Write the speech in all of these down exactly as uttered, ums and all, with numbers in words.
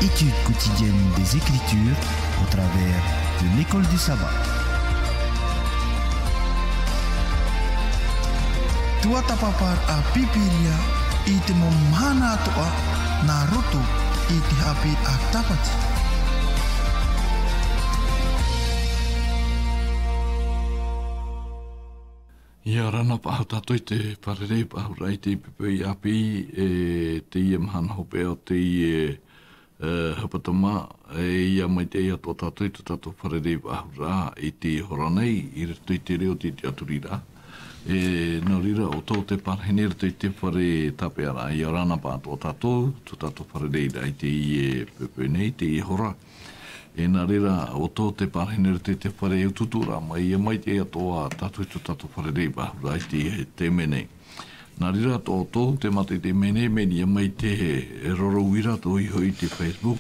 Étude quotidienne des Écritures au travers de l'école du sabbat. Tuatāpaparaʻa Pīpīria i te mau mahana atoʻa nā roto i te haʻapiʻiraʻa Tāpati. ʻIa ora na paʻahu tātou i te fārerei paʻahuraʻa i te poʻipoʻi ʻāpī, e teie mahana hopeʻa o teie, e, hepetoma, e, ʻia maitaʻi atoʻa tātou i tō tātou fārerei paʻahuraʻa i te hora nei, i roto i te reo o te tiʻaturiraʻa. E, nō reira, ʻo tō te parahine i roto i te fare tāpeʻaraʻa, ʻia ora na paʻatoʻa tātou, tō tātou fārereiraʻa i teie poʻipoʻi nei, teie hora. E nā reira, ʻo tō te parahine i roto i te fare utuuturaʻa mai, ʻia maitaʻi atoʻa tātou i tō tātou fārerei paʻahuraʻa i te, te mea nei. Nā reira, tō, tō te mātaʻitaʻi mea nei, mai te roro uira tō iho i te Facebook.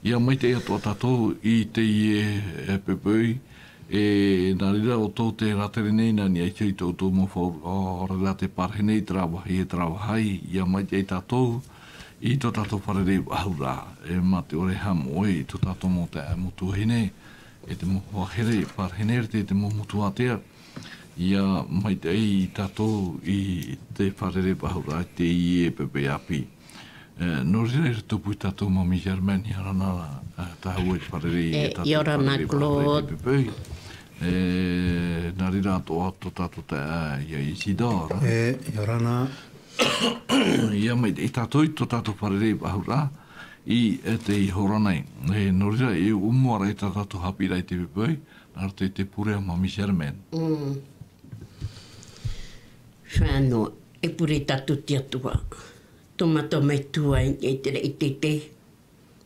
ʻIa maitaʻi atoʻa tātou i teie, e, poʻipoʻi, e, nā reira, ʻo tō te rātere nei, nā niʻa iho i tō, tō mau faʻaroʻo, ʻaore rā te parahine i terā vāhi, e terā vāhi, ʻia maitaʻi tātou, i tō tātou fārerei paʻahuraʻa, e mā te ʻore e haʻamoʻe i tō tātou mau taeaʻe, mau tuahine, e te mau hoa here, parahine, e te, te mau metua ātea, ʻia maitaʻi tātou i te fārerei paʻahuraʻa i teie poʻipoʻi ʻāpī. E, nō reira, i roto pū ia tātou Mamie Germaine, ʻia ora na, e, tāhau i te fārerei, e, e tātou ʻia ora na, fārerei paʻahuraʻa i te Claude. Poʻipoʻi. E, nā reira atoʻa tō tātou taeaʻe, ʻia Isidore. E, ʻia ora na. ʻIa maitaʻi tātou i tō tātou fārerei paʻahuraʻa i, e, teie hora nei. E, nō reira, e ʻōmua ra i tā tātou haʻapiʻiraʻa i te poʻipoʻi, nā roto i te pure a Mamie Germaine. Mm. Fānau, e pure tātou i te Atua. Tō mātou Metua i te raʻi teitei.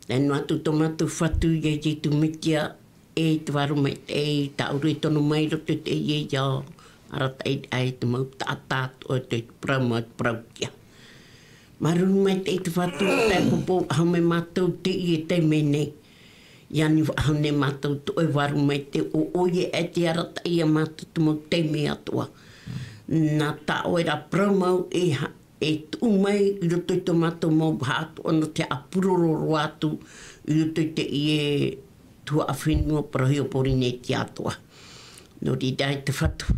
Tae noa atu tō mātou Fatu ia Iesu Mesia, e te Vārua Maitaʻi, e tāʻu i tono mai i roto i teie ao, arataʻi ai te mau taʻata atoʻa, te parau mau, te parau tiʻa. Māuruuru maitaʻi te Fatu, tae poupou faʻahou mai mātou i teie taime nei. ʻIa ani faʻahou nei mātou tō ʻoe Vārua Maitaʻi, ʻo ʻoia e te arataʻi ia mātou te mau taime atoʻa. Nā tā ʻoe ra parau mau e ha-, e tuʻu mai i roto i tō mātou mau vaha atoʻa nō te haʻapūroro roa atu i roto i teie tuhaʻa fenua parauhia o Pōrīnetia atoʻa. Nō reira e te Fatu,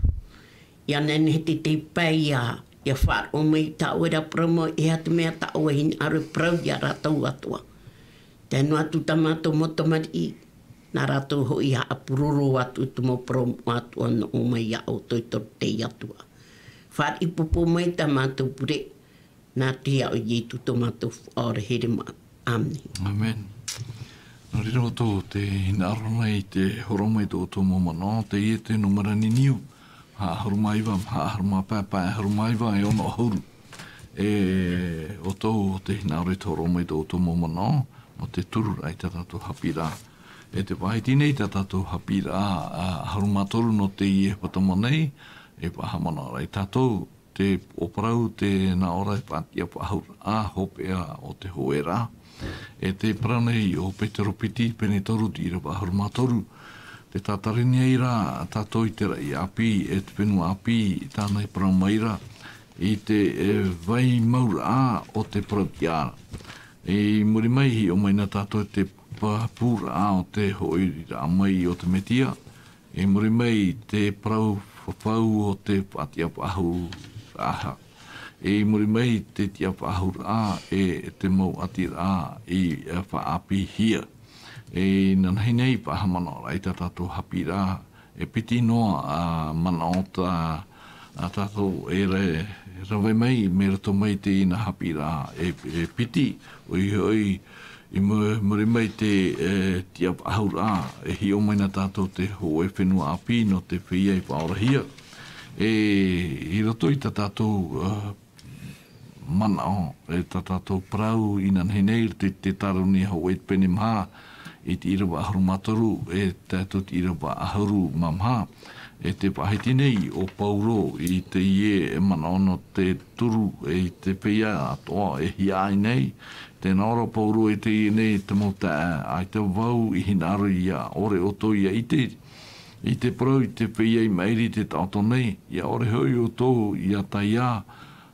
ʻia nehenehe te, te pae ia, ʻia faʻaroʻo mai tā ʻoe ra parau mau, e aha te mea tā ʻoe hinaʻaro e parau ia rātou atoʻa. Tae noa atu tā mātou mau tamariʻi, nā rātou hoʻi e haʻapūroro atu i te mau parau moʻa atoʻa nō ʻō mai iā ʻoutou i tō teie Atua. Fāriʻi pōpō mai tā mātou pure, nā te iʻoa o Iesu tō mātou Faʻaora here māʻa. ʻĀmene. ʻĀmene. Nō reira, ʻo tō te hinaʻaro nei i te horo mai tō ʻoutou mau manaʻo, teie te nūmera niuniu, maha ʻahuru mā iva, maha ʻahuru mā pae, pae ʻahuru mā iva e ono ʻahuru. E, ʻo tō te hinaʻaro i te horo mai tō ʻoutou mau manaʻo, nō te tururaʻa i tā tātou haʻapiʻiraʻa. E tē faʻahiti nei tā tātou haʻapiʻiraʻa, ā, ʻahuru mā toru nō teie hepetoma nei, e faʻahaʻamanaʻo ra ia tātou, te poʻo parau, te nā ʻō ra e faʻatiʻa faʻahou ra, ā, hopeʻa o te hōʻē ra. E te parau nei o Petero piti, pene toru, te ʻīrava ʻahuru mā toru. Tē tātari nei ra tātou i te raʻi ʻāpī, e te fenua ʻāpī, tāna i parau mai ra, i te, e, vai mauraʻa o te parau tiʻa. I muri mai, hiʻo mai na tātou i te pāpūraʻa o te hoʻiraʻa mai o te Mesia. I muri mai te parau fafau o te faʻatiʻa faʻahou ra. I muri mai te tiʻa faʻahou ra, e te mau ʻatiraʻa i, e, faʻaʻāpīhia. E inanahi nei, faʻahaʻamanaʻo ra ia tā tātou haʻapiʻiraʻa, e piti noa, ā, manaʻo tā, ā, tātou e ra-, rave mai, mai roto mai i teie haʻapiʻiraʻa, e, e piti, ʻoia hoʻi, i mu-, muri mai te, e, tiʻa faʻahou ra, e hiʻo mai na tātou te hōʻē fenua ʻāpī nō te feiā i faʻaorahia. E, i roto i tā tātou, ā, manaʻo, e tā tātou parau inanahi nei, te, te Tāronia hōʻē pene maha, i te ʻīrava ʻahuru mā toru, e tae atu te ʻīrava ʻahuru mā maha, e tē faʻahiti nei ʻo Paulo i teie manaʻo nō te turu, e i te feiā atoʻa e hiaʻai nei, tē nā ʻō ra Paulo i teie nei, te mau taeaʻe, ʻaita vau i hinaʻaro ʻia ʻore ʻoutou ʻia ʻite, i te parau i te feiā i maʻiri i te taʻoto nei, ʻia ʻore hoʻi ʻoutou ʻia taiā,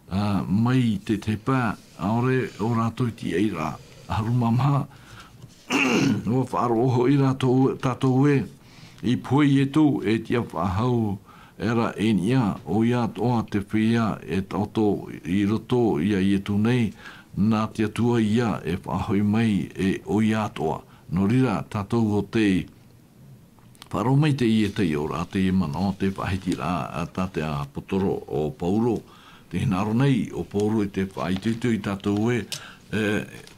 ā, mai i te, te pae, ʻaore ʻo rātou i te ʻāʻai ra. ʻAhuru mā maha, ua faʻaroʻo hoʻi rātou, tātou ē, i pohe Ietu e tiʻa faʻahou, e ra e niʻa, ʻoia atoʻa te feiā e taʻoto i roto iā Ietu nei, nā te Atua ïa e faʻahoʻi mai e ʻoia atoʻa. Nō reira, tātou ʻo tē faʻaroʻo mai teie taiʻoraʻa, teie manaʻo, te faʻahitiraʻa tā te ʻāpōsetolo ʻo Paulo, tē hinaʻaro nei ʻo Paulo i te faʻaitoito ia tātou ē, e,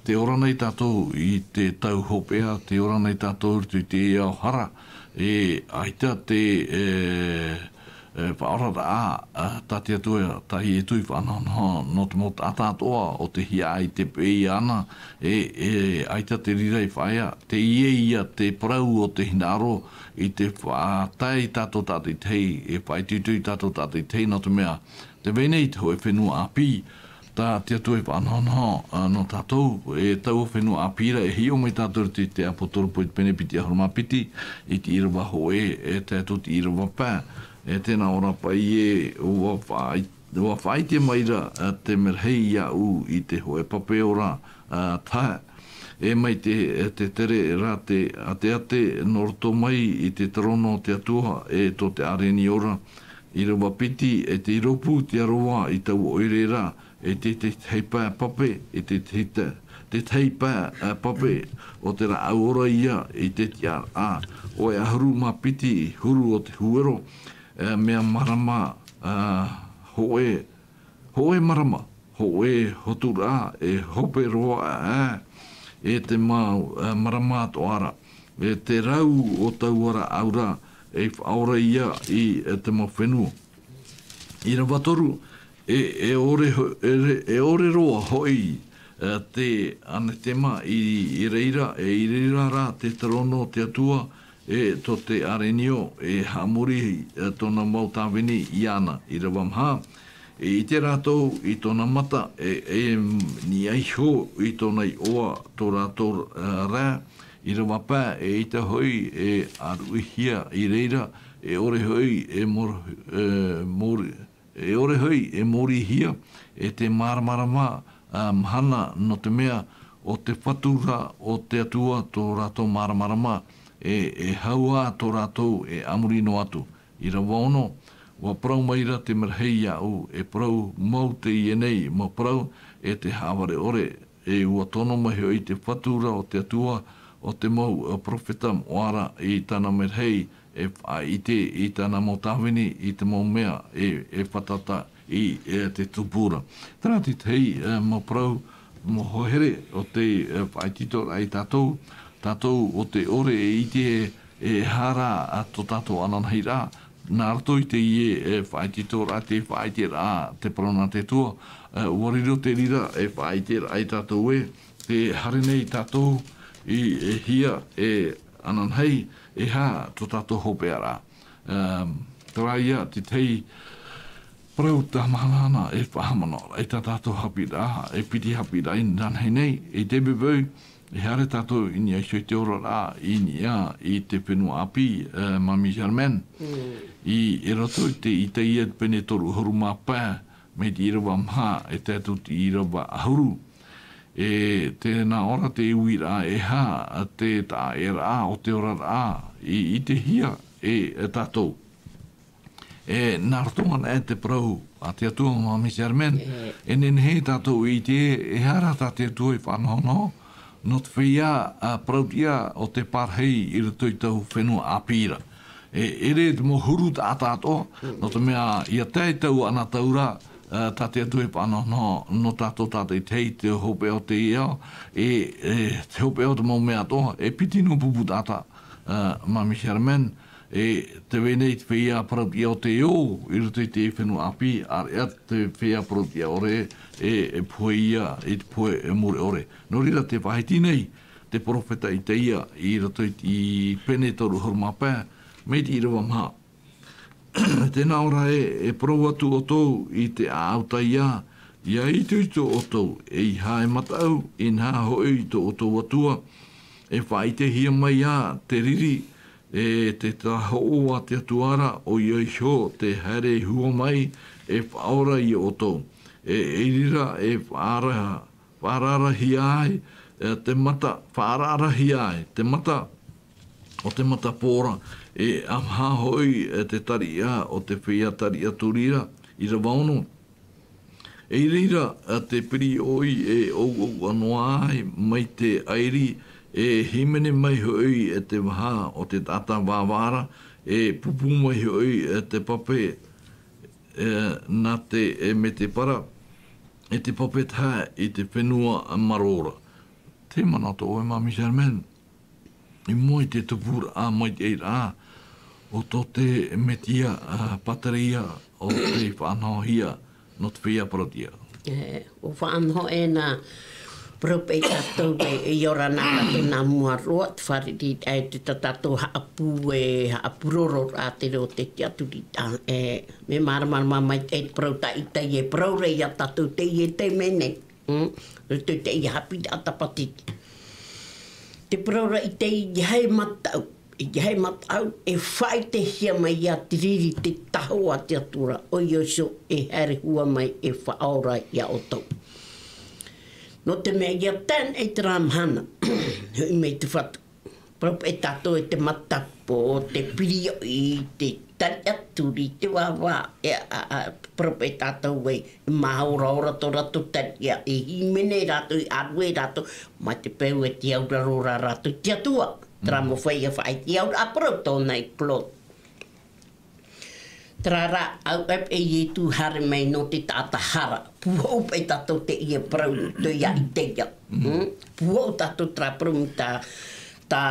tē ora nei tātou i te tau hopeʻa, tē ora nei tātou i te ao hara, e, ʻaita te, e, e, faʻaoraraʻa, a, tā te Atua, tā Ietu i faʻanahonaho, nō te mau taʻata atoʻa ʻo tē hiaʻai i te peʻe iāna, e, e, ʻaita te reira i faʻaea, teie ïa te parau ʻo tē hinaʻaro i te faʻatae i tātou tātaʻitahi, e faʻaitoito ia tātou tātaʻitahi, nō te mea, tē vai nei te hōʻē fenua ʻāpī, tā te Atua i faʻanahonaho, a, nō tātou, e taua fenua ʻāpī ra, e hiʻo mai tātou i te ʻĀpōsetolo Pauro i te pene piti ʻahuru mā piti, i te ʻīrava hōʻē, e tae atu i te ʻīrava pae, e tē nā ʻō ra paʻi ē, ʻua faʻai-, ʻua faʻaʻite mai ra, e, te merahi iāʻu i te hōʻē pape ora, a, tahe, e mai te, e te tere ra te ʻateʻate nō roto mai i te terōno o te Atua, e tō te ʻārenio ra, ʻīrava piti, e tei rōpū te Aroha i taua ʻoire ra, e te, te tahi pae pape, e te, te, te, te tahi pae, e, pape o te rāʻau ora ïa i te tiʻaraʻa. ʻOe ʻahuru mā piti huru o te huero, e, mea marama, e, hōʻē, hōʻē marama, hōʻē hoturaʻa, e hope roa, e, e te mau, e, marama atoʻa ra. E te rau o taua rāʻau ra, e faʻaora ïa i, e te mau fenua. ʻĪrava toru, e, e ʻore ho-, e re-, e ʻore roa hoʻi, e, te anatema i, i reira, e i reira rā te terōno o te Atua, e tō te ʻārenio, e haʻamori, e tōna mau tāvini iāna. ʻĪrava maha, e ʻite rātou i tōna mata, e, e niʻa iho i tōna iʻoa tō rātou, e, rā. ʻĪrava pae, e ʻaita hoʻi e ʻāruʻihia i reira, e ʻore hoʻi e mor-, e mori-, e ʻore hoʻi e mōrihia, e te māramarama, a, mahana, nō te mea, ʻo te fatu ra o te Atua tō rātou māramarama, e, e hau ā tō rātou e a muri noa atu. ʻĪrava ono, ʻua parau mai ra te merahi iāʻu, e parau mau teie nei mau parau, e te haʻavare ʻore, e ʻua tono mai hoʻi te fatu ra o te Atua, ʻo te mau, a, perofeta moʻa ra i tāna merahi, e faʻaʻite i tāna mau tāvini, i te mau mea, e, e fātata i, e te tupu ra. Terā te tahi, e, mau parau, mau hoa here o te, e, faʻaitoitoraʻa ia tātou, tātou ʻo tē ʻore e ʻite e, e aha rā, a, tō tātou ananahi ra, nā roto i teie, e, faʻaitoitoraʻa, te faʻaʻiteraʻa, te parau nā te Atua, e, ʻua riro te reira, e faʻaʻiteraʻa ia tātou ē, tē haere nei tātou i, e hia, e ananahi, e aha tō tātou hopeʻa ra. Em, terā ïa te tahi parau tāmahanahana e faʻahaʻamanaʻo ra, e tā tātou haʻapiʻiraʻa, e piti haʻapiʻiraʻa inanahi nei, e te veveu, e haere tātou i niʻa iho i te oraraʻa, i niʻa i te fenua ʻāpī, e, Māmī Germaine. Mm. I, i roto i te, i teie pene toru ʻahuru mā pae, mai te ʻīrava maha, e tae atu i te ʻīrava ʻahuru. E tē nā ʻō ra te uiraʻa e aha, te taʻaʻēraʻa o te oraraʻa, i, i te hia, e, e tātou. E, nā roto anaʻe te parau a te Atua, Māmī Germaine, e. E nehenehe tātou i ʻite, e aha rā tā te Atua i faʻanahonaho, nō te feiā, a, parautiʻa o te parahi i roto i taua fenua ʻāpī ra. E, ʻere te mau huru taʻata atoʻa, nō te mea, ʻia tae i taua anotau ra, a, tā te Atua i faʻanahonaho, nō tātou tātaʻitahi te hopeʻa o te ao, e, e, te hopeʻa o te mau mea atoʻa, e piti noa pupu taʻata, a, Māmī Germaine, e tē vai nei te feiā parautiʻa o te ao, i roto i te fenua ʻāpī, ʻāreʻa te feiā parautiʻa ʻore, e, e pohe ïa, i te pohe e mure ʻore. Nō reira tē faʻahiti nei, te perofeta Itaia, i roto i te pene toru ʻahuru mā pae, mai te ʻīrava maha. Tē nā ʻō ra ē, e parau atu ʻoutou i te ʻāʻau taiā, ʻia itoito ʻoutou, ʻeiaha e mataʻu, inaha hoʻi tō ʻoutou Atua, e faʻaʻitehia mai ā te riri, e te tāhoʻo a te Atua ra, ʻoia iho te haere hua mai, e faʻaora ia ʻoutou. E, e reira, e faʻaara-, faʻaararahia ai, e, te mata faʻaarahia ai, te mata o te matapō ra, e, ʻamaha hoʻi, e, te tariʻa o te feiā tariʻa turi ra, ʻīrava ono. E i reira, e, te piriʻoi e ʻouʻou noa ai mai te ʻairi, e hīmene mai hoʻi, e, te vaha o te taʻata vāvā ra, e pūpū mai hoʻi, e, te pape, e, nā te, e, metepara, e te pape tahaʻa i te fenua marō ra. Te manaʻo atoʻa ʻoe, Māmī Sherman, i mua i te tupuraʻa maitaʻi ra o tō te Mesia, a, pātireia o tei faʻanahohia nō te feiā parau tiʻa. E, ʻua faʻanaho e nā parau paʻi tātou e, e ora na tātou nā mua roa, te fāriʻiraʻa e te tā tātou haʻapū e, haʻapūroro ra te reo te tiʻaturiraʻa. E, mea māramarama maitaʻi te parau tāʻitahi e parau ra ia tātou teie taime nei. Mm? Roto i teie haʻapiʻiraʻa tāpati. Te parau ra i teie hau mataʻu, i te hau mataʻu, e faʻaʻitehia mai ia te riri te tahoʻa a te Atua ra, ʻo Iesu e haere hua mai e faʻaora ia ʻoutou. Nō te mea ia tae nei terā mahana, hoʻi mai te Fatu. Parau paʻi tātou e te matapō, te piriʻoi, te tariʻa turi, te vāvā, e, a, a, parau paʻi tātou e, e māoraora tō rātou tariʻa, e hīmene rātou, e ʻārue rātou, mai te peu e te auraro ra rātou i te Atua. Terā mau feiā faʻaʻite auraʻa parau tōna i Claude. Terā rā, ʻāuʻa paʻi Ietu haere mai nō te taʻata hara. Pūhou paʻi tātou teie parau, tō ia i teie. Mm. Mm? Pūhou tātou terā parau mai tā, tā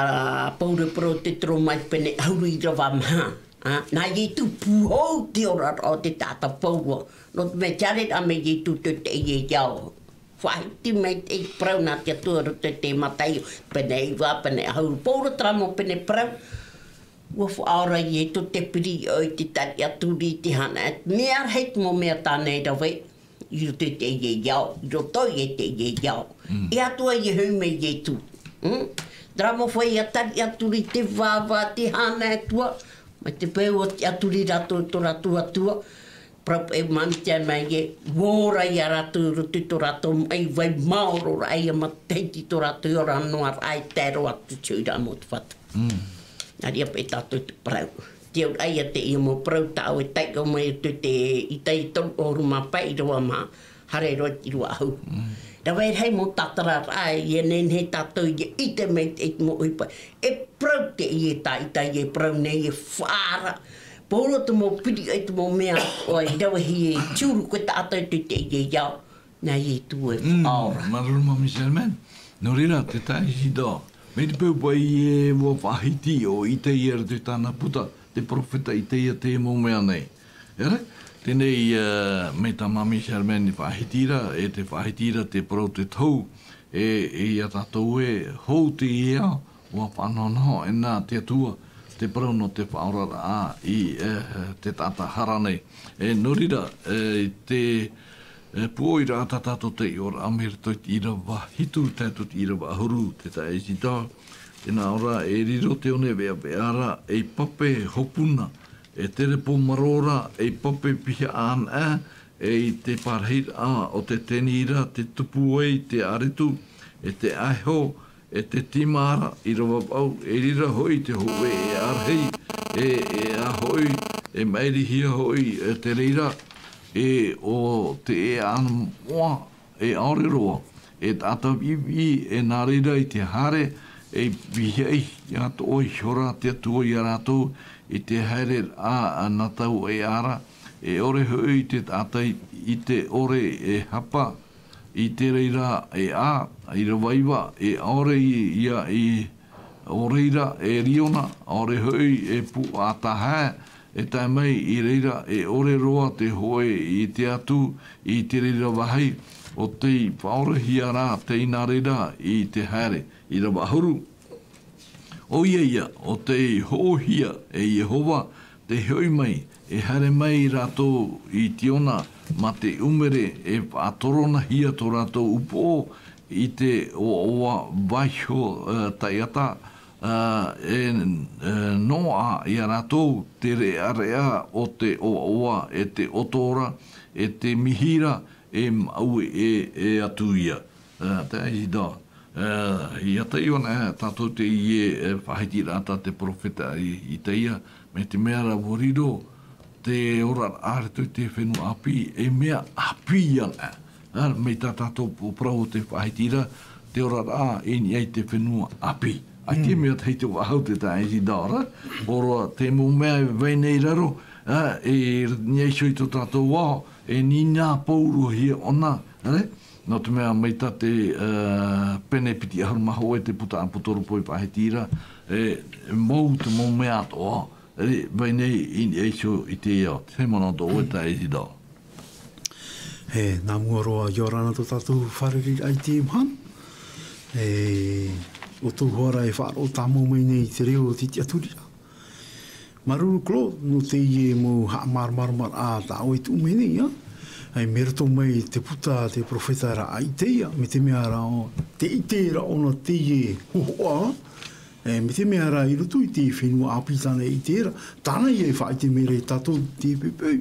Pauro parau te toro mai pene ʻahuru ʻīrava maha. A, nā Ietu pūhou te oraraʻa o te taʻata pauroa. Nō te mea tiare rā mai Ietu tō teie ao. Faʻahiti mai te parau nā te Atua roto i te Mataio, pene iva, pene ʻahuru, pauroa terā mau pene parau. ʻUa faʻaora Ietu te piriʻoi, te tariʻa turi, te hana, e mea rahi te mau mea tāna e rave, i roto i teie ao, i roto i teie ao. Mm. E atoʻa ia hoʻi mai Ietu. Mm? Terā mau feiā tariʻa turi, te vāvā, te hana atua, mai te peu ʻua tiʻaturi rātou tō rātou Atua, parau paʻi māmī tiʻa mai e, ʻua ora ia rātou i roto i tō rātou maʻi vai maoro ra, ia matahiti tō rātou ora noa ra, e tae roa atu te hoʻiraʻa mau te Fatu. Mm. Nā reira paʻi tātou te parau. Te auraʻa ia teie mau parau tā ʻoe e taiʻo mai atu te Itaia toru ʻahuru mā pae ʻīrava maha, haere roa i te ʻīrava ʻahuru. Mm. Rave rahi mau tātararaʻa, ia nehenehe tātou ia ʻite mai te, te mau ʻohipa. E parau teie tā Itaia e parau nei e faʻaara. Pauroa te mau piriʻoi, te mau mea, ʻoe, i ravehia e te huru, koe taʻata i te, teie ao. Nā Ietu e faʻaora. Mm, māuruuru māmī Sherman. Nō reira, te taeaʻe Isidore. Mai te peu paʻi e ʻua faʻahiti ʻo Itaia i roto i tāna puta, te perofeta Itaia te mau mea nei. ʻEra, teie nei, e, mai tā māmī Sherman i faʻahiti ra, e tē faʻahiti ra te parau te tohu, e, e ia tātou ē, hou teie ao, ʻua faʻanahonaho e nā te Atua, te parau nō te faʻaoraraʻa i, e, te taʻata hara nei. E, nō reira, e, te, e, pūʻoiraʻa tā tātou taiʻoraʻa mai roto i te ʻīrava hitu, tae atu i te ʻīrava ʻahuru, te taeaʻe Isidore, tē nā ʻō ra, e riro te one veʻaveʻa ra, ei pape hopuna, e terepō marō ra, ei pape pihaʻa anaʻe, e i te parahiraʻa o te teni ra, te tupu ai te ʻāretu, e te ʻaeho, e te tīmā ra, ʻīrava vaʻu, e riro hoʻi te hōʻē e ʻārahi, e, e ʻā hoʻi, e maʻirihia hoʻi, e te reira, e ʻo te ʻēʻa moʻa, e ʻaore roa, e taʻata viʻiviʻi, e nā reira i te haere, e pihaʻi atoʻa ihora te Atua ia rātou, i te haereraʻa nā taua ʻēʻa ra, e ʻore hoʻi te taʻata i, i te ʻore e hapa, i te reira ʻēʻa, ʻīrava iva, e ʻaore i, ia i, ʻo reira e riona, ʻaore hoʻi e pūʻatahae, e tae mai i reira e ʻore roa te hōʻē i te atu i te reira vāhi, ʻo tei faʻaorahia ra tei nā reira i te haere, ʻīrava ʻahuru. ʻOia ia, ʻo tei hoʻohia e Iehova, tei hoʻi mai, e haere mai rātou i Tiona, mā te ʻumere e faʻatoronahia tō rātou upoʻo i te ʻoaʻoa vaiho, e, taʻata, e, e, e noaʻa ia rātou te reʻareʻa o te ʻoaʻoa e te ʻoto ra, e te mihi ra, e maʻue e, e atu ia. E, taeaʻe Isidore. E, ia taiʻo ana tātou teie, e, faʻahitiraʻa tā te perofeta i, Itaia, mai te mea ra ʻua riro te oraraʻa i roto i te fenua ʻāpī, e mea ʻāpī ana. E, mai tā tātou p-, parau o te faʻahitiraʻa, te oraraʻa i niʻa i te fenua ʻāpī. ʻAita e mea tahi te faʻahou te taeaʻe Isidora, ʻo roa te mau mea e vai nei i raro, e, i niʻa iho i tō tātou ao, e nīnā paurohia ʻōna, ʻere? Nō te mea mai tā te, e, pene piti ʻahuru mā hōʻē te puta ʻāpōsetolo Paula i faʻahiti ra, e, e mau te mau mea atoʻa, ʻere, vai nei i niʻa iho i te ao, te manaʻo tō ʻoe taeaʻe Isidora. E, nā mua roa, ʻia ora na tō tātou fārereiraʻa i teie mahana. E, ʻoutou hoʻi rā e faʻaroʻo tāmau mai nei i te reo o te tiʻaturiraʻa. Māuruuru Claude, nō teie mau haʻamāramaramaraʻa tā ʻoe i tuʻu mai nei, ā. E, mai roto mai te puta a te perofeta ra a Itaia, mai te mea ra ʻo te ʻite ra ʻōna teie hōhoʻa, e, mai te mea ra i roto i te fenua ʻāpī tāna e ʻite ra, tāna ia e faʻaʻite mai ra ia tātou i te poʻipoʻi.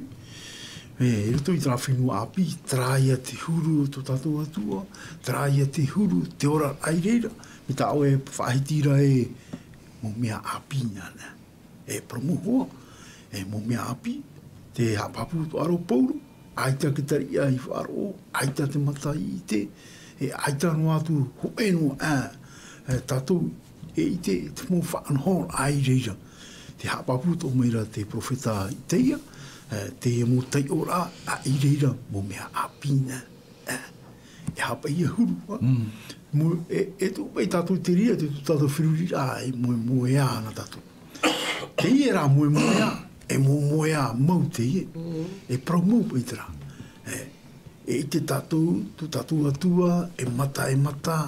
E, i roto i terā fenua ʻāpī, terā ia te huru o tō tātou Atua, terā ia te huru, te oraraʻa i reira, mai tā ʻoe e faʻahiti ra e mau mea ʻāpī nāna. E parau mau hoʻi, e mau mea ʻāpī, tē haʻapāpū atoʻa ra ʻo Paulo, ʻaita te tariʻa i faʻaroʻo, ʻaita te mata i ʻite, e ʻaita noa atu hōʻē noa, ā, e tātou e ʻite, te mau faʻanahoraʻa i reira. Tē haʻapāpū atoʻa mai ra te perofeta Itaia, e, teie mau taiʻoraʻa, ā, i reira mau mea ʻāpī nā. E, e haʻapaʻo ia huru, ā. Mm. Mo-, e, e tuʻu mai tātou i te reira, te, tō tātou feruriraʻa, e moemoeā ana tātou. Teie rā moemoeā, e moemoeā mau teie, e parau mau paʻi terā. E, e ʻite tātou, tō tātou Atua, e mata, e mata.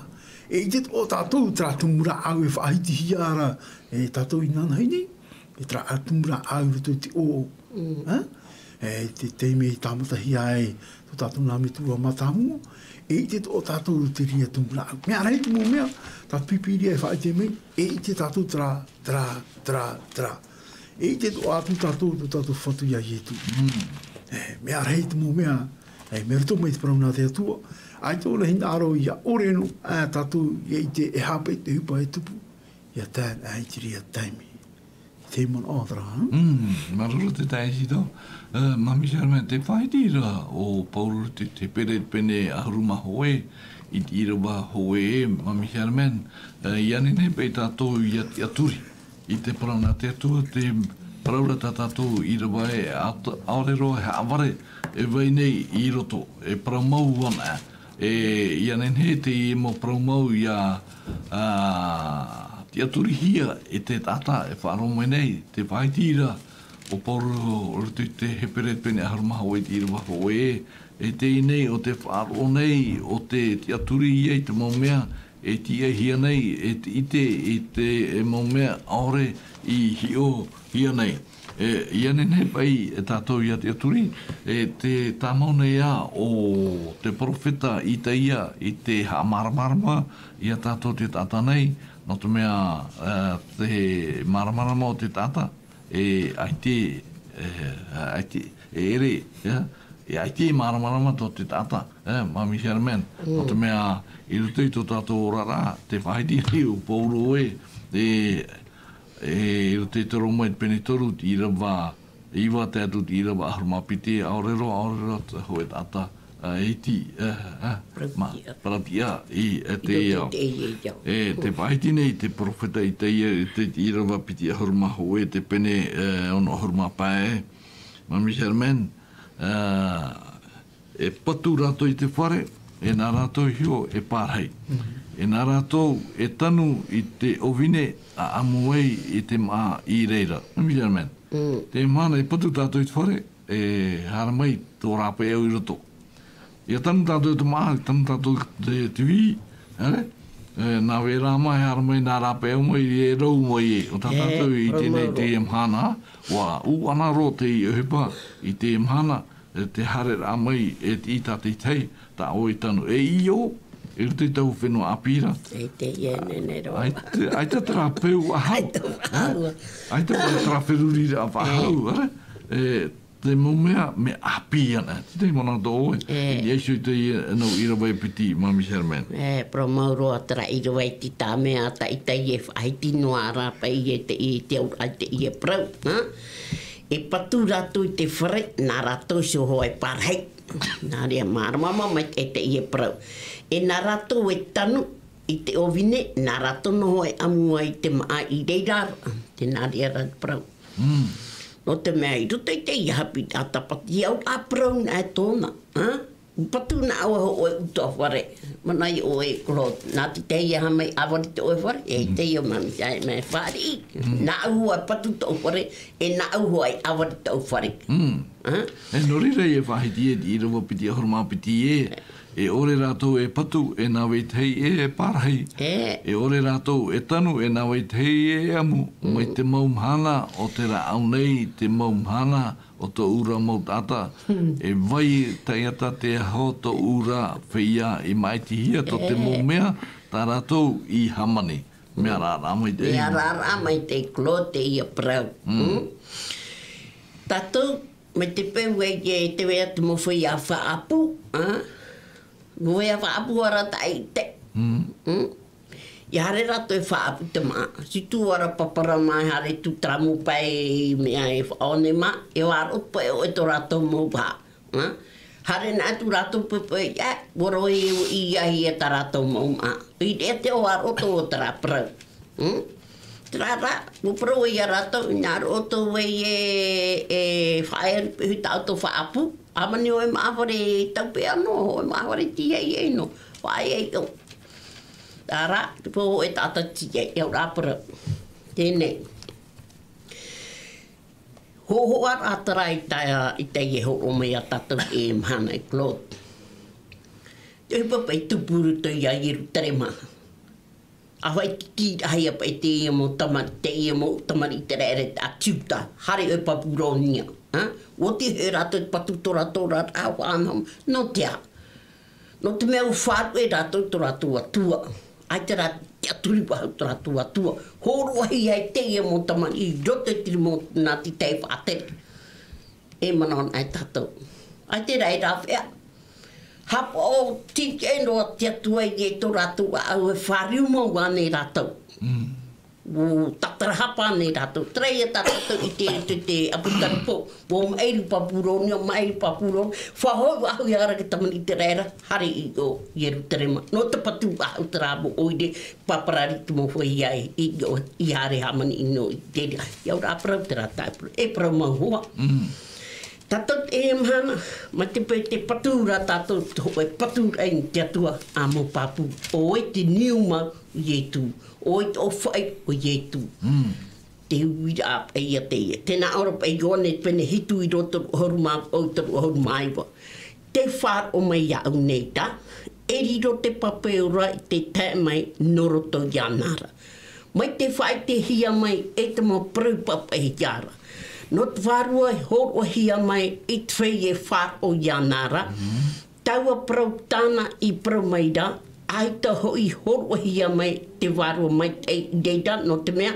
E ʻite atoʻa tātou terā tumu rāʻau e faʻahitihia ra e tātou inanahi nei, e terā tumu rāʻau i roto i te ʻō. Mm. Ā? E, te taime i tāmatahia ai tō tātou nā metua mātāmua, e ʻite atoʻa tātou i te reira tumu rāʻau. Mea rahi te mau mea, tā te Pīpīria e faʻaʻite mai, e ʻite tātou terā, terā, terā, terā. E ʻite atoʻa atu tātou, tō tātou Fatu ia Ietu. Mm. E, mea rahi te mau mea, e, mai roto mai te parau nā te Atua, ʻaita ʻōna hinaʻaro ʻia ʻore noa, ā, tātou ʻia ʻite e haʻapaʻo te ʻohipa e tupu, ʻia tae, ā, i te reira taime. Te manaʻo terā, ā? Mm, māuruuru te taeaʻe Isidora. E, Māmī Sherman, tē faʻahiti ra ʻo Paulo i te, te Hepera pene ʻahuru mā hōʻē, i te ʻīrava hōʻē, Māmī Sherman, e, ʻia nehenehe paʻi tātou ʻia tiʻaturi i te parau nā te Atua, te parau ra tā tātou ʻīrava ē, ʻaore roa e haʻavare, e vai nei i roto, e parau mau ana. E, ʻia nehenehe teie mau parau mau ʻia, ā, tiʻaturihia e te taʻata e faʻaroʻo mai nei, tē faʻahiti ra ʻo Paulo i roto i te Hepera pene ʻahuru mā hōʻē i te ʻīrava hōʻē, e teie nei ʻo te faʻaroʻo nei, ʻo te tiʻaturi ia i te mau mea e tiʻahia nei, e te ʻite i te, e mau mea ʻaore i hiʻohia nei. E, ʻia nehenehe paʻi e tātou ʻia tiʻaturi, e tē tāmau nei ā ʻo te perofeta Itaia i te haʻamāramarama ia tātou te taʻata nei, nō te mea, e, te māramarama o te taʻata, e, ʻaita, e, ʻaita, e ʻere, e, e ʻaita e māramarama tō te taʻata, e, Māmī Sherman, nō te mea, i roto i tō tātou oraraʻa, tē faʻahiti ra ʻo Paulo ē, e, e, i roto i te Rōma i te pene toru, te ʻīrava iva tae atu i te ʻīrava ʻahuru mā piti, ʻaore roa, ʻaore roa te hōʻē taʻata, ā, e iti, ā, ā, mā, paratiʻa. Paratiʻa i, e, te ao. I roto i te ao. E, tē faʻahiti nei te perofeta Itaia, i te, te ʻīrava piti ʻahuru mā hōʻē, te pene, e, ono ʻahuru mā pae, Māmī Sherman, ā, e patu rātou i te fare, e nā rātou iho e pārahi. Mhm. E nā rātou e tanu i te ʻōvine ʻa ʻamu ai i te māʻa i reira. Māmī Sherman. Mm. Teie mahana e patu tātou i te fare, e haere mai tō rāpae au i roto. ʻIa tanu tātou i te māʻa, tanu tātou i te, te vī, ʻere? E, nā vai rā mā e haere mai nā rāpae au mai, e rau mai ē, ʻo tā tātou i teie nei teie mahana, ʻua ʻūʻana roa teie ʻohipa i teie mahana, e te haereraʻa mai, e te ʻita te tahi, tā ʻoe i tanu. E ʻio, i roto i taua fenua ʻāpī ra. E te ia nene roa. ʻAita, ʻaita terā peu ʻahau. ʻAita ʻahau. ʻAita terā feruriraʻa faʻahou, ʻere? E, Te mau mea, mea ʻāpī ana. Te tahi mana tō ʻoe. E. I ʻai sui te ia nau ʻīrava e piti, Māmī Sherman. E, parau mau roa terā ʻīrava i te tā mea, tā i tā ia e faʻahiti noa rā paʻi i te, i te auraʻa i te ia parau, ha? E patu rātou i te fare, nā rātou iho hoʻi e pārahi. Nā reira, māramarama mai te, te ia parau. E nā rātou e tanu i te ʻōvine, nā rātou noa hoʻi e ʻamu ai te māʻa i reira ra. Tē nā reira rā te parau. Mm. Nō te mea, i roto i te ia haʻapiʻiraʻa tāpati, e au ā parau nā e tōna, ha? Patu nā ʻoe hoʻi ʻoe ʻutuāfare. Mana i ʻoe, Claude, nā te tahi e haʻamau ʻāvari i tō ʻoe fare, e te ia Māmī, e mea fāriʻi. Mm. Nāʻu hoʻi e patu tōʻu fare, e nāʻu hoʻi e ʻāvari i tōʻu fare. Mm. Ha? E nō reira e faʻahiti e te ʻīrava piti ʻahuru mā piti e, e ʻore rātou e patu, e nā vetahi e pārahi. E. E ʻore rātou e tanu, e nā vetahi e ʻamu. Mm. Mai te mau mahana o te rāʻau nei, te mau mahana o tōʻu ra mau taʻata. Mm. E vai taiata te aho tōʻu ra feiā i māʻitihia tō te mau mea, tā rātou i hāmani. Mea rāraʻa mai te. Mea rāraʻa mai te Claude te ia parau. Mm. Mm? Tātou, mai te peu e, e te vai te mau feiā faʻaʻapu, ha? Mau feiā faʻaʻapu ara tā i te. Mm. Mm? E haere rātou e faʻaʻapu te māʻa. Situ ara papara mai haere tū taramu pae mea e faʻaone mā, e vāroʻo paʻi ʻoe tō rātou mau vaha. Ha? Haere nā tū rātou poipoi, e, voro e, i ia hia tā rātou mau māʻa. I reira te vāroʻo tō terā parau. Hmm? Terā rā, mau parau ia rātou, nā roto vai e, e faʻaea ripiʻi tā ʻoutou faʻaʻapu, hāmani ʻoe māʻa fare taupeʻa noa, ʻoe māʻa fare tīaʻi ai noa, faʻaea i ʻō. Terā rā, te pou e taʻata tīaʻi, e au rā parau. Teie nei. Hōhoʻa rā terā i tā, i tā e hōroʻa mai ia tātou e mahana e Claude. Te ʻohipa paʻi tupu i roto ia Ierutarema. ʻA faʻaʻitiraʻahia paʻi teie mau tama-, teie mau tamariʻi ʻĪteraʻera a Iuda, haere ʻoe Babulonia, ha? ʻUa tiʻa hoʻi rātou te patu tō rātou ra, ra, ʻaʻau ʻana, nō te aha? Nō te mea ʻua faʻaruʻe rātou tō rātou Atua. ʻAita rā te tiʻaturi faʻahou tō rātou Atua. Hōroʻahia e teie mau tamariʻi i roto i te rima o nā te tahi faʻatere. E manaʻo anaʻe tātou. ʻAita rā e rāveʻa. Haʻapaʻo tīaʻi noa te Atua i tō rātou ʻaʻau e fāriu mau ānei rātou. Mm. ʻUa tātarahapa ānei rātou. Terā ia tā tātou i te, te, te ʻāpōsetolo Paulo. ʻUa maʻiri Babulonia, maʻiri Babulonia. Faʻahoʻi faʻahou ia rā te tamariʻi ʻĪteraʻera, haere i ʻō Ierutarema. Nō te patu faʻahou terā mau ʻoire, paparari te mau feiā i, i, i haere hāmani i noa i te reira. E au rā parau terā tā e parau. E parau mau hoʻi. Mm. Tātou e mahana, mai te peu tē patu ra tātou, te hōʻē patu ra i te Atua, ʻa mau pāpū. ʻO ʻoe te niu mau Ietu. ʻO ʻoe te ʻōfaʻi o Ietu. Mm. Te uiraʻa paʻi ia teie. Tē nā ʻō ra paʻi Ioane pene hitu i roto toru ʻahuru mā, ʻo toru ʻahuru mā iva. Tē faʻaroʻo mai iāʻu nei ra, e riro te pape ora i te tae mai nō roto iāna ra. Mai tē faʻaʻitehia mai e te mau parau papaʻihia ra. Nō te vārua e hōroʻahia mai i te feiā e faʻaroʻo iāna ra. Mm. Taua parau tāna i parau mai ra, ʻaita hoʻi hōroʻahia mai te vārua maitaʻi i reira, nō te mea,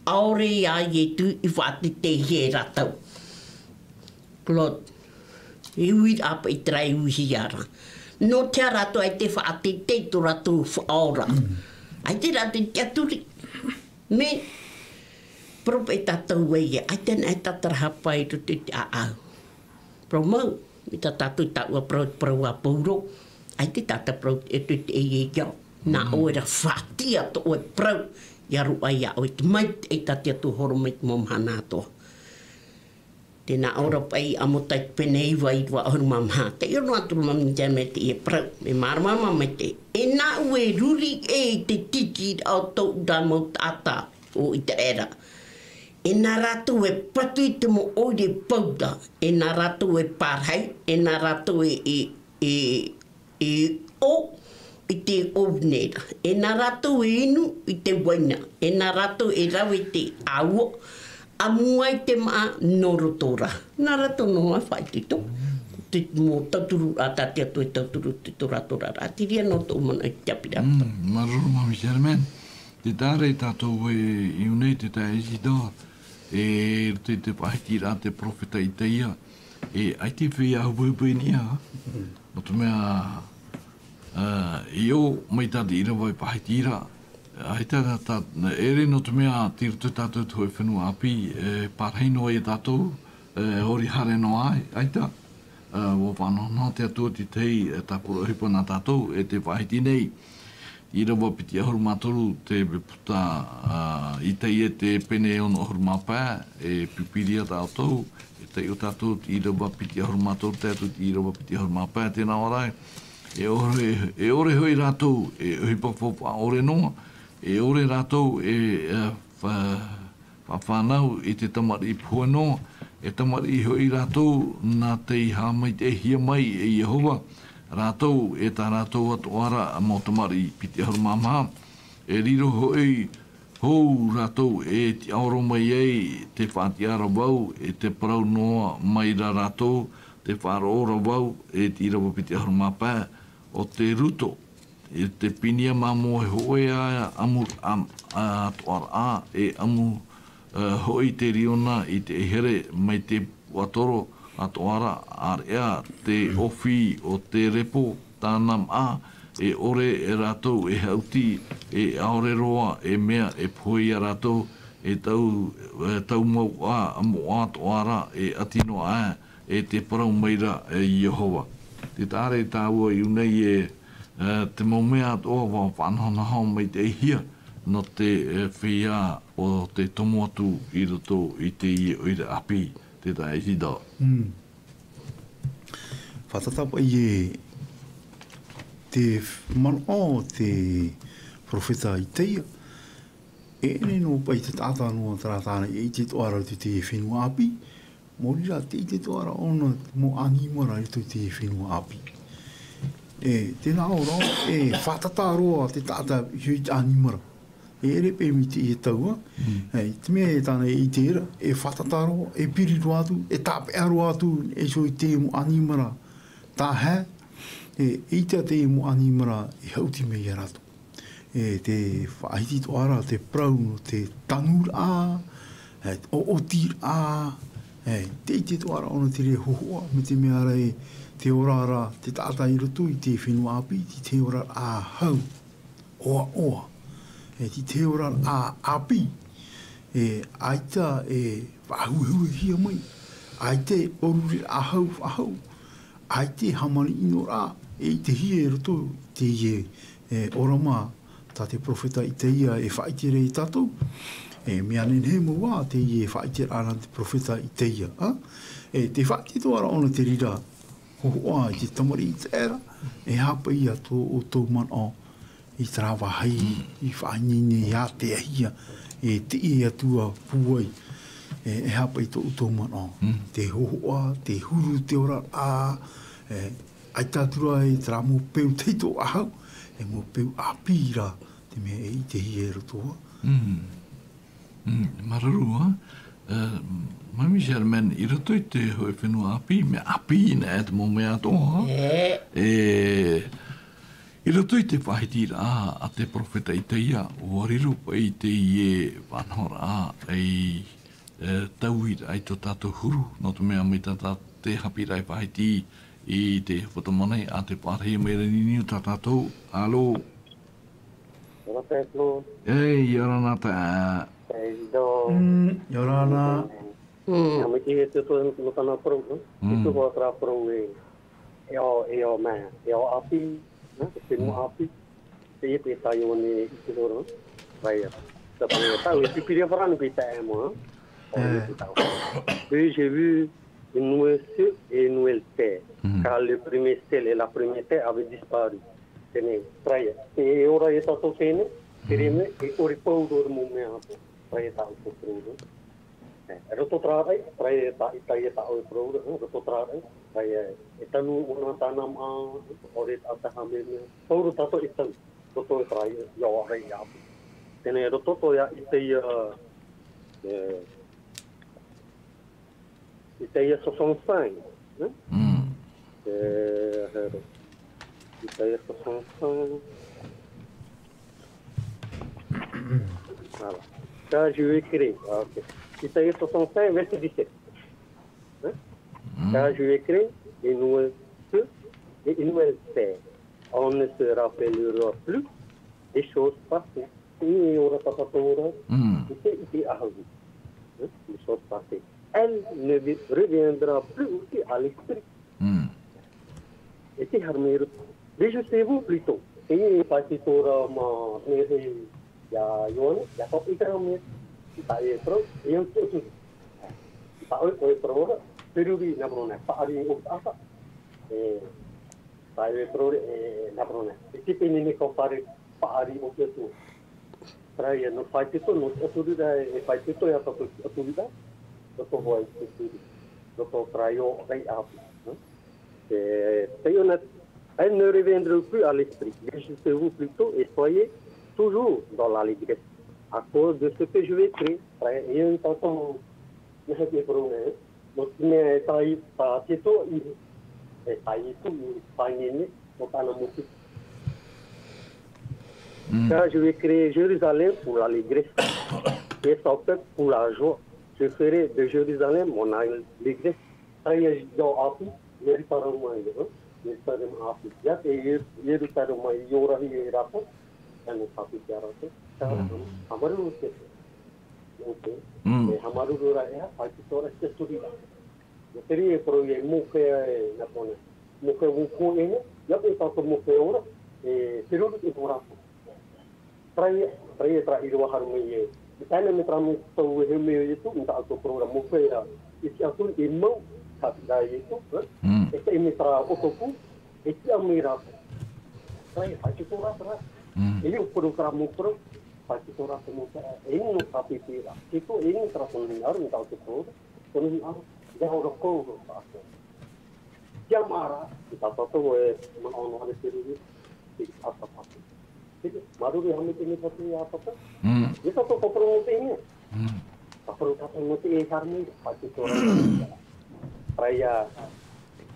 ʻaore ia Ietu i faʻateiteihia e rātou. Claude, e uiraʻa paʻi terā e uihia ra. Nō te aha rātou ʻaita e faʻateitei tō rātou faʻaora. Mm. ʻAita rātou e tiʻaturi. Mea, parau paʻi tātou ē, ʻaita anaʻe e tātarahapa i roto i te ʻāʻau. Parau mau, mai tā tātou i taua parau, parau a Paulo, ʻaita e tātarahapa i roto i te ʻeiaʻa. Nā ʻoe ra faʻatiʻa tō ʻoe parau, ʻia roaʻa iā ʻoe te maitaʻi tā te Atua hōroʻa mai i te mau mahana atoʻa. Tē nā ʻō ra paʻi Amosa i te pene iva i te ʻahuru mā maha. Tē ʻite noa atu ra Māmī Sherman i teie parau. Mea māramarama maitaʻi. E nāʻu e ruri ʻē i te tītīraʻa o tōʻu ra mau taʻata ʻo ʻĪteraʻera. E nā rātou e patu i te mau ʻoire pauta. E nā rātou e pārahi. E nā rātou e, e, e e ʻō i te ʻōvine ra. E nā rātou e inu i te uaina. E nā rātou e rave i te ʻāua. ʻAmu ai te māʻa nō roto ra. Nā rātou noa e faʻaitoito. Te mau tauturu ra tā te Atua e tauturu i tō rātou ra. Te reira noa tōʻu manaʻo i te ʻāpī ra. Mm, māuruuru Māmī Sherman. Tē taʻa ra ia tātou e ʻite nei, tē taʻa Isidore, e, te, te faʻahiti ra te perofeta Isaia. E, ʻaita e feiā hupahupa i niʻa, nō te mea, ā, i ʻō mai tā te ʻīrava i faʻahiti ra, ʻaita tā, ʻere nō te mea tei roto tātou te hōʻē fenua ʻāpī, e, pārahi noa ia tātou, e, hori haere noa ai, ʻaita, ā, ʻua faʻanahonaho te Atua i te tahi, e, tāpura ʻohipa nā tātou, e tē faʻahiti nei. ʻĪrava piti ʻahuru mā toru te puta, ā, Itaia te pene e ono ʻahuru mā pae, e Pīpīria tā ʻoutou, e taiʻo tātou te ʻīrava piti ʻahuru mā toru, tae atu te ʻīrava piti ʻahuru mā pae, tē nā ʻō ra, e ʻore, e ʻore hoʻi rātou, e ʻohipa faufaʻa ʻore noa, e ʻore rātou, e, e, fa-, faʻafānau i te tamariʻi pohe noa, e tamariʻi hoʻi rātou nā tei haʻamaitaʻihia mai e Iehova rātou, e tā rātou atoʻa ra mau tamariʻi, piti ʻahuru mā maha. E riro hoʻi hou rātou e tiʻaoro mai ai te faʻatiʻa ra vau, e tē parau noa mai ra rātou, tē faʻaroʻo ra vau, e te ʻīrava piti ʻahuru mā pae, ʻo te Ruto, e te Pinia māmoe hōʻē ā, ʻamu, ʻam-, ā, atoʻa ra, e ʻamu, ā, hoʻi te riona i te here mai te puaʻatoro atoʻa ra, ʻāreʻa te ʻōfī o te repo, tāna maʻa, e ʻore e rātou e haʻuti, e ʻaore roa e mea e pohe ia rātou, e tau, e taumau ā, moʻa atoʻa ra, e ʻati noa aʻe, e tē parau mai ra e Iehova. Tē taʻa ra tāua i ʻō nei e, e, te mau mea atoʻa ʻua faʻanahonaho maitaʻihia nō te, e, feiā ʻo te tomo atu i roto i teie ʻoire ʻāpī, tē taʻa ra. Mm. Fātata paʻi e te manaʻo o te perofeta Itaia. E ʻere noa paʻi te taʻata noa terā tāna e ʻite atoʻa ra i te fenua ʻāpī, maori rā te ʻite atoʻa ra ʻōna mau ʻanimara i roto i te fenua ʻāpī. E, tē nā ʻō ra, e fātata roa te taʻata i te ʻanimara. E ʻere paʻi mai teie tau, ā. Mm. E, te mea e tāna e ʻite ra, e fātata roa, e piri roa atu, e tāpeʻa roa atu, e iho i te mau ʻanimara. Tāhae, e, e ʻite te mau ʻanimara, e haʻuti mai ia rātou. E, tē faʻahiti atoʻa ra te parau nō te tanuraʻa, e, ʻoʻotiraʻa, e, tē ʻite atoʻa ra ʻōna te reira hōhoʻa, mai te mea ra e tē ora ra te taʻata i roto i te fenua ʻāpī, tei te oraraʻa hau, ʻoaʻoa, e, tei te oraraʻa ʻāpī, e, ʻaita e faʻahuehuehia mai, ʻaita e ʻorureraʻa hau faʻahou, ʻaita e hāmani ʻino ra, e ʻitehia i roto i teie, e, ʻōrama tā te perofeta Itaia e faʻaʻite ra ia tātou. E, mea nehenehe mau ā teie faʻaʻiteraʻa nā te perofeta Itaia, ā? E, tē faʻaʻite atoʻa ra ʻōna te reira hōhoʻa i te tamariʻi ʻĪteraʻera, e aha paʻi ia tō ʻoutou manaʻo i terā vāhi i faʻaineine i āteahia, e tiʻi atu ā pūai, e, e aha paʻi tō ʻoutou manaʻo. Mm. Te hōhoʻa, te huru, te oraraʻa, e, ʻaita atu ra e terā mau peu tahito faʻahou, e mau peu ʻāpī rā, te mea e ʻitehia i roto ā. Mm. Mm, māuruuru ā. E, Maami Germaine, i roto i te hōʻē fenua ʻāpī, mea ʻāpī nā te mau mea atoʻa. E. E, i roto i te faʻahitiraʻa a te perofeta Itaia, ʻua riro paʻi teie faʻanahoraʻa ei, e, taui ai tō tātou huru, nō te mea mai tā, tā te haʻapiʻiraʻa e faʻahiti i te hepetoma nei, ʻa tē pārahi mai ra i niʻa i tā tātou. Alo? Ora taeaʻe, Flo. Ei, ʻia ora na taeaʻe. Ei, do. Mm, ʻia ora na. Mm. Ia, mai te, te, te, nō tāna parau, eh? Mm. E tuʻu terā parau e, e ao, e ao mea, e ao ʻāpī, eh? E fenua ʻāpī. Teie paʻi tā Ioane i te horo, eh? Rā ia. Tā parau, tā, e pīpīria farāni paʻi taeaʻe mau, eh? Eh. J'ai vu une nouvelle ciel et une nouvelle terre. Mhm. Car le premier ciel et la première terre avaient disparu. Teie nei, terā ia. E ora ia tātou teie nei, terā ia, e ʻore pauroa te mau mea atoʻa. Terā ia tā ʻoutou parau ra. E, roto terā ra, terā ia tā, terā ia tā ʻoe parau ra, roto terā ra, terā ia, e tanu ʻōna tāna maʻa, ʻaore taʻata haʻamea. Pauroa tātou e tanu, roto terā ia, ia ora ia. Teie nei, roto atoʻa ia, i teie, e, Isaïe soixante-cinq, hein? Mm. Euh, Isaïe soixante-cinq. Voilà. Ça, je vais écrire. Ah, ok. Isaïe soixante-cinq, verset dix-sept. Hein? Car je vais créer une nouvelle terre et une nouvelle terre. On ne se rappellera plus des choses passées. Teie ora tātou ra, Mm. i te, i te ahu. Hein, les choses passées. Elle ne vi-, reviendra plus aussi à l'esprit. Mm. E te haere mai roto. Réjouissez-vous plutôt. Teie e faʻaitoito ra mā Mary ia Ioane, ia tō i te rā mea. I tā e parau, e au te atu. I tā ʻoe, ʻoe parau ra, te ruri nā parau nei, paʻari o te ata. E, tā e parau ra, e, nā parau nei. E te pene nei ka fare paʻari o te atu. Terā ia, nō te faʻaitoito, nō te ʻaturira, e faʻaitoito ia tātou te ʻaturira, roto hoʻi i te ʻaturira, roto terā ia ʻāpī, hein. E, tei ʻōna, elle ne reviendra plus à l'esprit. Réjouissez-vous plutôt et soyez toujours dans l'allégresse. À cause de ce que je vais créer. Terā ia, e tātou, nā hea te parau nei, nō te mea e tāi, tā Ietu i, e tā Ietu i, tā Ietu, nō tāna mau pipi. Mm. Car je vais créer Jérusalem pour l'allégresse, et son peuple pour la joie. Je ferai de Jérusalem mon allégresse. Terā ia ʻāpī, Ierutarema, hein? Ierutarema ʻāpī. Ia te Ie-, Ierutarema i ora i rātou, ia nō tātou te rātou. Terā, Mm. haʻamāuruuru te Ok. Mm. E haʻamāuruuru ra e aha, faʻaitoito ra i te ʻaturira. Nō te reira e parau ia mōhia e nā kona. Mōhia vau koe e nā, ia e tātou mōhia ora, e te ruru e nō rātou. Terā ia, terā ia terā ʻīrava haere mai e. E tae noa mai terā mea tau e hē mai o Ietu, nō tā ʻoutou parau ra mōhia ia, i te ʻaturira e mau, tā te rā Ietu, eh? Mm. E tae mai terā ʻoto pū, e tiʻa mai rātou. Terā ia, faʻaitoito ra terā. Mm. E au parau terā mau parau, Faʻaitoito rā te mau taeaʻe, e inu nō tā te pīpīraʻa. Te ito, e inu terā tonu hinaʻaro, nō tā ʻoutou parau ra, tonu hinaʻaro, ia ora koutou tātou. Ia maʻa rā, i tā tātou e manaʻo noa ra te ruru, te ʻata tātou. Te, māuruuru e haʻamaitaʻi nei tātou ia tātou. Mm. Ia tātou paparau nō te hine. Mm. Paparau tātou nō te e haere mai, faʻaitoito rā. Terā ia,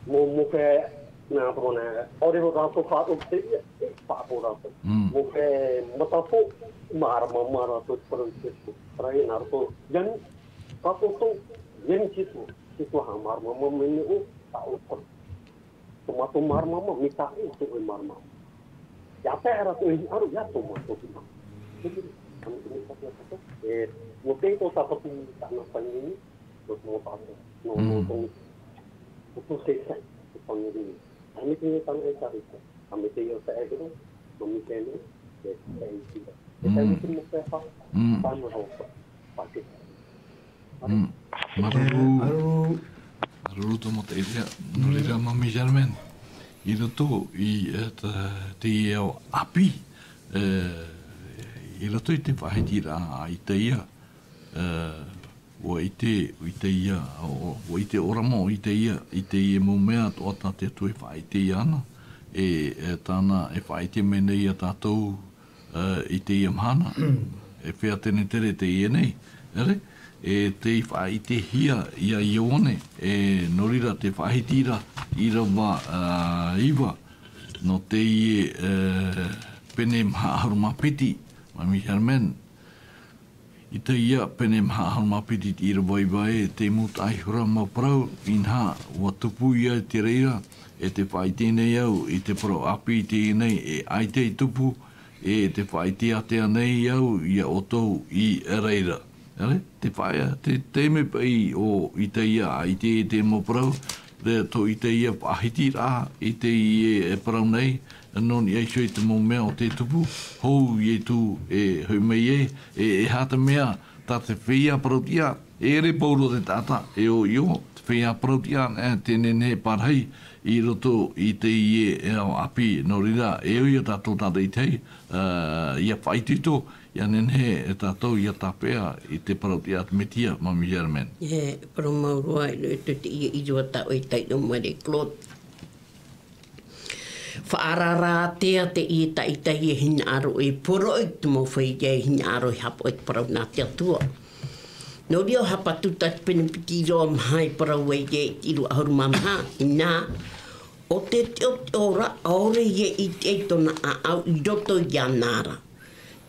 Mō, mō te, nā, tōna, ʻaore rātou faʻaroʻo i te ia, e faʻaroʻo rātou. Mm. Mō te mataʻu, māramarama rātou te parau i te Atua. Terā ia nā roto, ia ni, tātou tō, ia ni te Atua, te Atua haʻamāramarama mai nei ʻoe, tā ʻoe parau. Tō mātou māramarama, mai tā ʻoe, tō ʻoe māramarama. Ia tae ra tō ʻoe hinaʻaro, ia tō mātou hinaʻaro. Te mea, ʻamu te mea tātou, e, mō te tō tāpati tāna whānui, Nō te mau tātou, nō, nō Mm. tō, nō tō te tahi, te whānui. Haʻamaitaʻi nei tāna e tārita. Haʻamaitaʻi o te ʻēkero, nō Mikaele, e, e iti ra. E Mm. tae mai te mau pēpā, Mm. tāna rōpū, pākē. Mm. Māuruuru. E, māuruuru. Māuruuru tō mau taʻi ʻēria. Nō reira, Mm. Mami Germaine. I roto i, e, te, te ao ʻāpī, e, i roto i te faʻahitiraʻa a Itaia, e, ʻUa ʻite, ʻua ʻite ʻoia, ʻo, ʻua ʻite ʻōrama ʻo Itaia, i teie mau mea atoʻa tā te Atua e faʻaʻite ʻia ana, e, e tāna e faʻaʻite mai nei ia tātou, e, i teie mahana, e feiā tenetere teie nei, ʻere, e tei faʻaʻitehia ia Ioane, e nō reira te faʻahiti ra, ʻīrava, e, iva, nō teie, e, pene maha ʻahuru mā piti, Mami Germaine, I teie pene maha ʻahuru mā piti i te ʻīrava iva ē, te mau taʻahura mau parau, inaha, ʻua tupu ia i te reira, e tē faʻaʻite nei au i te parau ʻāpī i teie nei, e ʻaita i tupu, e tē faʻaʻite ātea nei au ia ʻoutou i reira. ʻAre, te faʻa-, te, te mea paʻi ʻo Itaia ʻaita i te mau parau, Te, tō Itaia faʻahiti ra, i teie e parau nei, nō niʻa iho i te mau mea ʻo tē tupu, hou Ietu e hoʻi mai ai, e, e aha te mea, tā te feiā parauʻtiʻa, e ʻere pauroa te taʻata, e ʻoiʻoi, te feiā parauʻtiʻa, e, tē nehenehe e pārahi, i roto i teie e ao ʻāpī, nō reira, e ʻoia tātou tātaʻitahi, ā, ʻia faʻaitoito, ʻIa nehenehe e tātou ʻia tāpeʻa i te parauʻtiʻa a te Mesia, Mami Germaine. E, parau mau roa, i roto i teie ʻīrava tā ʻoe e taiʻo mai ra, Claude. Faʻaararaʻa ātea teie taʻitahi e hinaʻaro e poroʻi i te mau feiā e hinaʻaro e haʻapaʻo i te parau nā te Atua. Nō reira ʻua haʻapātū tā te pene piti ʻīrava maha e parau ai ē i te ʻīrava ʻahuru mā maha, inaha, ʻo te teʻoteʻo ra, ʻaore ia i ʻite i tōna ʻāʻau i roto iāna ra.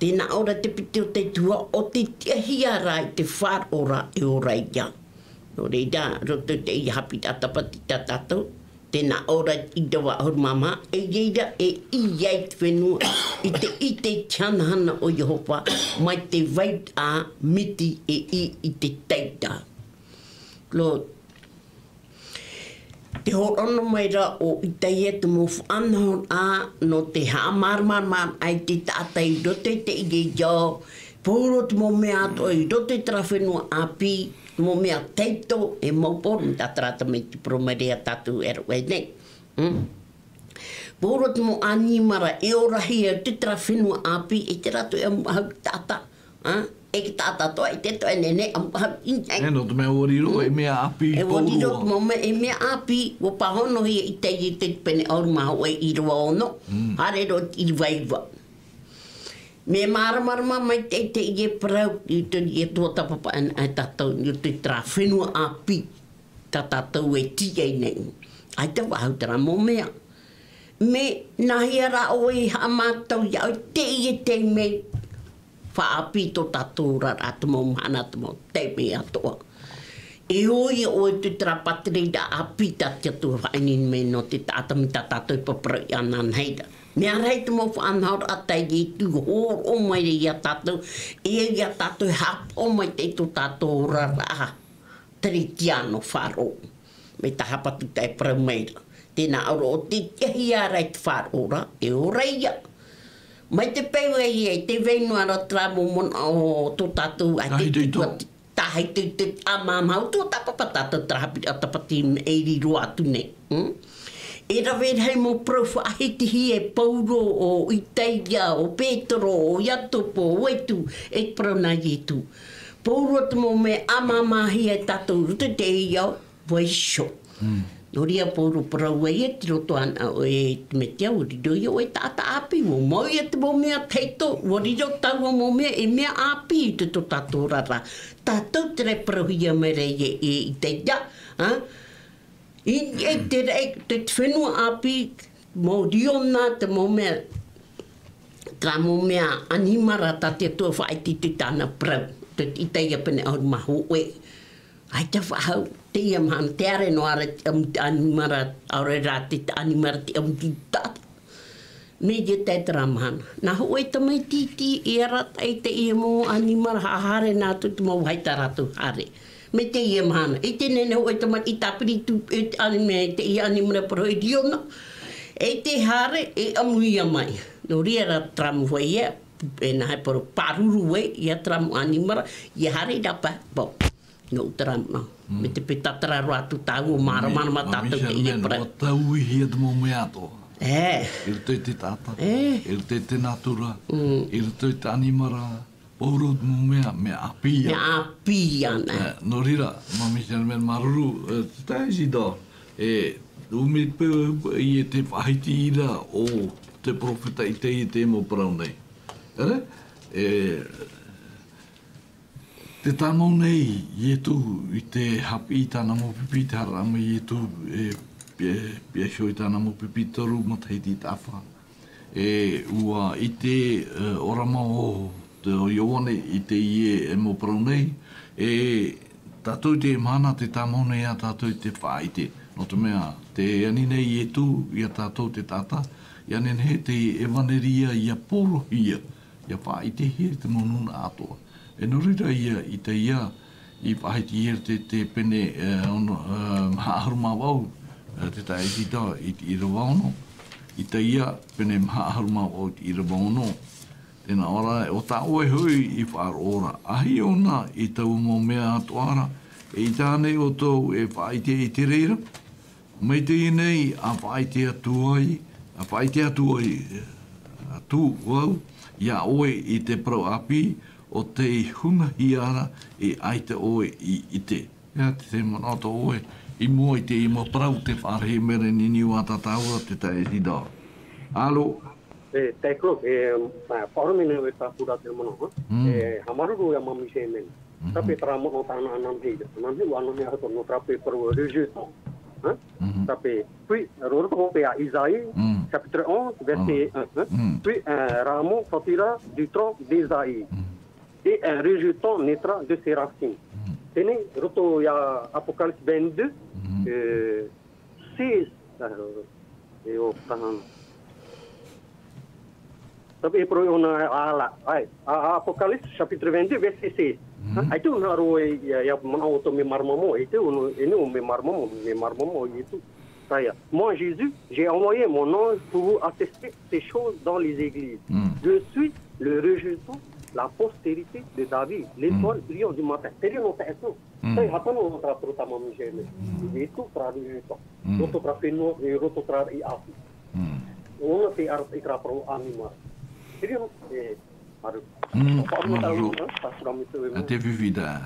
Tē nā ʻō ra te piti o te Atua, ʻo tē tiʻahia ra i te faʻaroʻo ra e ora ia. Nō reira, roto i teie haʻapiʻiraʻa tāpati tā tātou, tē nā ʻō ra i te ʻīrava ʻahuru mā maha, e reira e ʻī ai te fenua, i te, i te ʻite i te hanahana o Iehova, mai te vairaʻa miti e ʻī i te taʻata. Lord, te hōroʻa mai ra ʻo Isaia te mau faʻanahoraʻa nō te haʻamāramarama ai te taʻata i roto i te ʻīrava, pauroa te mau mea atoʻa i roto i terā fenua ʻāpī, te mau mea taʻatoʻa, e mau pauroa, mai tā terā tamaiti parau mai ra ia tātou e rave nei. Mm. Pauroa te mau ʻanimara e orahia i terā fenua ʻāpī, e terā atu e mau taʻata. ʻĀ, e te taʻata atoʻa, e te taʻata e nehenehe e mau ʻāpī. E nō te mea ʻua riro, e mea ʻāpī, e ʻua riro pauroa. Te mau mea, e mea ʻāpī, ʻua pāhonohia i teie te pene ʻahuru mā hōʻē ʻīrava ono, Mm. haere roa i te ʻīrava iva. Mea māramarama mai te, teie parau, i te, i te tuatāpapa anaʻe tātou, i te terā fenua ʻāpī, tā tātou e tīaʻi nei. ʻAita faʻahou terā mau mea. Mea nāhea rā ʻoe i haʻamātau iā ʻoe i teie taime, faʻaʻāpī tō tātou oraraʻa, te mau mahana, te mau taime atoʻa. E ʻoi ʻoe i te terā pātireiraʻa ʻāpī tā te Atua faʻaineine mai nō te taʻata, mai tā tātou e parau iāna anei ra. Mea rahi te mau faʻanahoraʻa tā Ietu i hōroʻa mai ra iā tātou, e iā tātou e haʻapaʻo mai i tō tātou oraraʻa Keretiano faʻaroʻo. Mai tā Hapatuta e parau mai ra. Tē nā ʻō ra ʻo tei tiʻahia ra i te faʻaroʻo ra, e ora ia. Mai te peu ē, i te vai noa ra terā mau manaʻo o tō tātou, ʻaita e Tāhiti tuku atu, Tāhiti, te ʻāmāmā, tuatāpapa tātou terā haʻapiʻiraʻa tāpati e riro atu nei. Mm? E rave rahi mau parau faʻahitihia e Pauro, ʻo Isaia, ʻo Petero, ʻo Iakobo, ʻo Ietu, e parau nā Ietu. Pauroa te mau mea ʻāmāmāhia e tātou i roto i teie ao, ʻua iho. Mm. Nō reira Pauro parau ai ia i roto anaʻe ʻoe i te Mesia, ʻua riro ia ʻoe ei taʻata ʻāpī, ʻua mau ia te mau mea taʻatoʻa, ʻua riro taua mau mea ei mea ʻāpī i tō tātou oraraʻa. Tātou terā e parauhia mai ra ia e, e Isaia, ā? I, e te raʻi, te, te fenua ʻāpī, mau riona, te mau mea, terā mau mea ʻanimara tā te Atua faʻaʻite i tāna parau, te Isaia pene ʻahuru mā hōʻē. ʻAita faʻahou, teie mahana, tē haere noa ra te ʻamu i te ʻanimara, ʻaore rā te ʻanimara tē ʻamu i te taʻata. Mai ia tae terā mahana. Nā hōʻē tamaiti iti, e arataʻi i teie mau ʻanimara, haʻahaere nā atu te mau vāhi tā rātou haere. Mai teie mahana. ʻEita e nehenehe hōʻē tamaiti i tāpiri atu, e te ʻani-, mai teie ʻanimara parau e riona. ʻEita e haere, e ʻamuhia mai. Nō reira terā mau vāhi ē, e nā hea parau pāruru ai, ia terā mau ʻanimara, ʻia haere i rāpae, pau. Nō terā mau. Mm. Mai te peu tātara roa atu tāua, māramarama tātou i teie parau. ʻUa tauihia te mau mea atoʻa. E. I roto i te taʻata. E. I roto i te natura. Mm. I roto i te ʻanimara. Pauroa te mau mea, mea ʻāpī. Mea ʻāpī ana. E, nō reira, māmī Sherman, māuruuru, e, te taeaʻe Isidore, e, ʻua mea peu, e, te faʻahiti ra ʻo te perofeta Isaia i te mau parau nei. E, e, Tē tāmau nei Ietu i te haʻapiʻi i tāna mau pipi, te haereraʻa mai Ietu e, e, e iho i tāna mau pipi toru matahiti i te ʻāfa. E ʻua ʻite, e, ʻōrama ʻo te, ʻo Ioane i teie mau parau nei, e tātou i teie mahana tē tāmau nei ia tātou i te faʻaʻite. Nō te mea, tē ani nei Ietu ia tātou te taʻata, ʻia nehenehe te ʻevanelia ʻia porohia, ʻia faʻaʻitehia i te mau nūnaʻa atoʻa. E nō reira ia, i teie, i faʻahiti ia te, te pene, e, ono, e, maha ʻahuru mā vaʻu, e, te taeaʻe Isidore i te ʻīrava ono, i teie, pene maha ʻahuru mā vaʻu i te ʻīrava ono. Tē nā ʻō ra, ʻo tā ʻoe hoʻi i faʻaroʻo ra, ʻa hiʻo na i taua mau mea atoʻa ra, eʻita ānei ʻoutou e faʻaʻite i te reira? Mai teie nei, ʻa faʻaʻite atu ai, ʻa faʻaʻite atu ai, atu vau, iā ʻoe i te parau ʻāpī, ʻo tei hunahia ra e ʻaita ʻoe i ʻite. Ia, te, te manaʻo tō ʻoe, i mua i te, i mua parau te faʻarahi mai ra i niʻa i te niʻa o tā tāua te taeaʻe Isidore. Alo? E, taeaʻe Claude, e, ma, faʻaroʻo mai nei ʻoe i tā pūrā te manaʻo, ha? Mm. E, haʻamāuruuru iā Māmī Sherman. Mhm. Tāpeʻa terā manaʻo tāna ananahi, ananahi, ʻua ananahi atu nō terā pae parau rejetant, ha? Mhm. Tāpeʻa, puis, roto hoʻi paʻi a Isaïe, Mm. chapitre onze, verset Mm. un, ha? Mm. Puis un rameau sortira du tronc d'Isaïe, Mm. et un rejeton naîtra de ses racines. Mm. Teie nei, roto ia Apocalypse vingt-deux, eh, seize, ah, e o tahan. Tāpē e parau ʻōna, ā, la, ʻae, a, a, Apocalypse chapitre vingt-deux, verset seize. Mhm. ʻAita ʻōna rō e, ia, ia manaʻo ʻoutou mea māramarama, e te ono, e nō mea māramarama, mea māramarama, e tū. Taia. Moi, Jésus, j'ai envoyé mon ange pour vous attester ces choses dans les églises. Mm. Je suis le ressuscitant, la postérité de David, l'étoile brillante du matin. Te reo nō te ʻaito. Mm. Taia, hātano nō terā parau tā māmī Jérémie. Mm. E tū terā ressuscitant. Mm. Roto terā fenua, e roto terā i ʻāpī. Mm. ʻŌna te ara i terā parau anima. Te reo nō, e, Māuruuru. Mm, māuruuru. Te fifi da.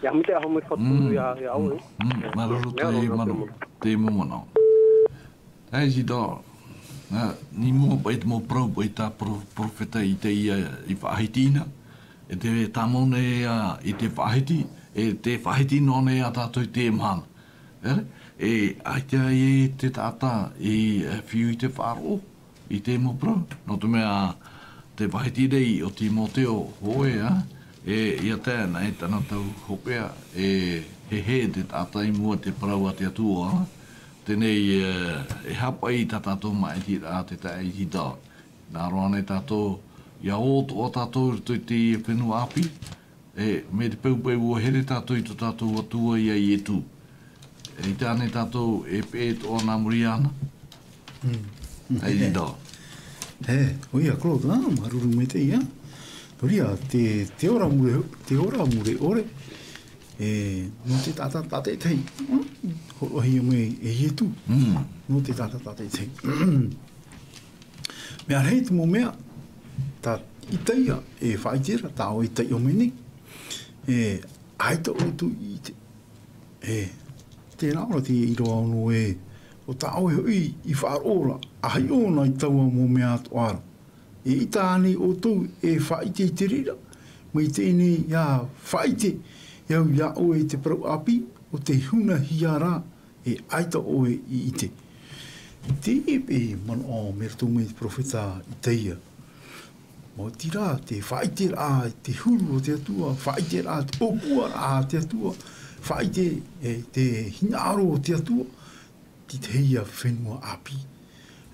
Ia, mai te aho mai whatu ia, ia au, e. Mm, māuruuru te manaʻo, te manaʻo. Tae i tō, nā, nā mua paʻi te mau parau, paʻi tā pro-, profeta Itaia i faʻahiti na. E te tāmau nei ia, i te faʻahiti, e te faʻahiti noa nei ia tātou i te mahana. E, e, ʻaita e te taʻata, e, e fiu i te faʻaroʻo. I te mau parau, nō te mea te faʻahiti nei o Timoteo hōʻē, ā, e, ia tae ana e tāna tau hopeʻa, e, hehē te taʻata i mua i te parau a te Atua, ā. Teie, e, e haʻapaʻo i tā tātou maʻitiraʻa te taʻata. Nā roa nei tātou, ia ʻō atoʻa tātou i roto i te fenua ʻāpī, E, mai te peu paʻi ʻua here tātou i tō tātou Atua ia Ietu. E, ʻaita ānei tātou e peʻe atoʻa nā muri iāna? Mm. ʻAita. E, ʻoia, Claude, ā, māuruuru maitaʻi, ā. Nō reira, te, te ora mure, te ora mure ʻore, e, nō te taʻata tātaʻitahi, mm, hōroʻahia mai e Ietu. Mm. Nō te taʻata tātaʻitahi. Mea rahi te mau mea, tā Itaia e faʻaʻite ra, tā ʻoe i taiʻo mai nei. E, ʻaita ʻoutou i ʻite. E, terā ora te iroa ono e, ʻo tā ʻoe hoʻi i faʻaroʻo ra, ʻa hiʻo na i taua mau mea atoʻa ra. E ʻaita ānei ʻoutou e faʻaʻite i te reira, mai teie nei ʻia faʻaʻite au ia ʻoe i te parau ʻāpī, ʻo te hunahia ra, e ʻaita ʻoe i ʻite. Teie paʻi manaʻo mai roto mai te perofeta Itaia. Maoti rā, te faʻaʻiteraʻa i te huru o te Atua, faʻaʻiteraʻa i te ʻōpuaraʻa a te Atua, faʻaʻite, e, te hinaʻaro o te Atua, i te hea fenua ʻāpī.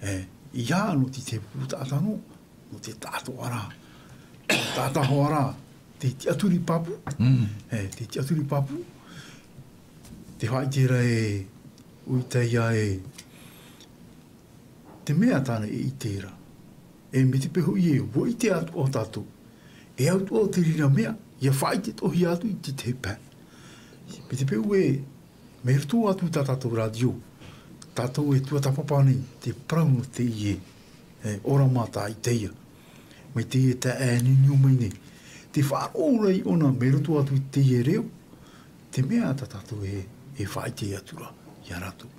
E, ʻeiaha nō te, te pū taʻata nō, nō te taʻatoʻaraʻa. Taʻatoʻaraʻa, te tiʻaturi pāpū. Mm. E, te tiʻaturi pāpū. Te faʻaʻite ra e, ʻo Itaia e, te mea tāna e ʻite ra. E mai te peu hoʻi e, ʻua ʻite atoʻa tātou. E au atoʻa te reira mea, ʻia faʻaʻite atoʻahia atu i te tahi pae. Mai te peu e, mai roto atu tā tātou rātio, tātou e tuatāpapa nei, te parau nō teie, e, ʻōrama tā Itaia. Mai teie taeaʻe niuniu mai nei. Te faʻaroʻo ra iʻōna mai roto atu i teie reo, te mea tā tātou e, e faʻaʻite atu ra, ia rātou.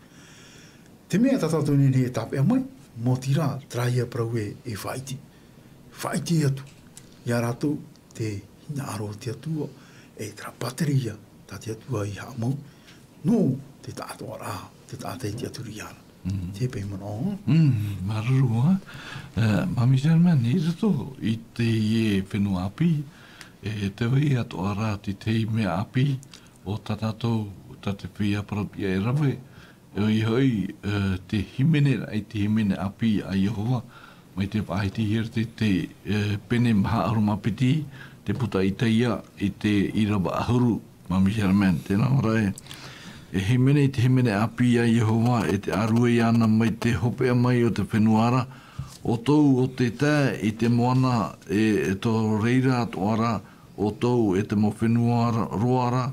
Te mea tā tātou e nehenehe e tāpeʻa mai, maoti rā, terā ia parau e, e faʻaʻite. Faʻaʻite atu, ia rātou, te hinaʻaro o te Atua, e terā pātireia, tā te Atua i haʻamau, nō te taʻatoʻaraʻa, te taʻata e tiʻaturi iāna. Mm. Te paʻi manaʻo. Mm, māuruuru, ā. E, Māmī Germaine, i roto i teie fenua ʻāpī, e te vai atoʻa ra te tahi mea ʻāpī, ʻo tā tātou, tā te feiā parautiʻa e rave, ʻoia hoʻi, e, te hīmene, i te hīmene ʻāpī a Iehova, mai te faʻahiti i te, te, e, pene maha ʻahuru mā piti, te puta Itaia, i te ʻīrava ʻahuru, Māmī Germaine, tēnā ora e. E hīmene i te hīmene ʻāpī a Iehova, e te ʻārue iāna mai te hopeʻa mai o te fenua ra, ʻoutou ʻo tē tae i te moana, e, e tō reira atoʻa ra, ʻoutou e te mau fenua ra, roa ra,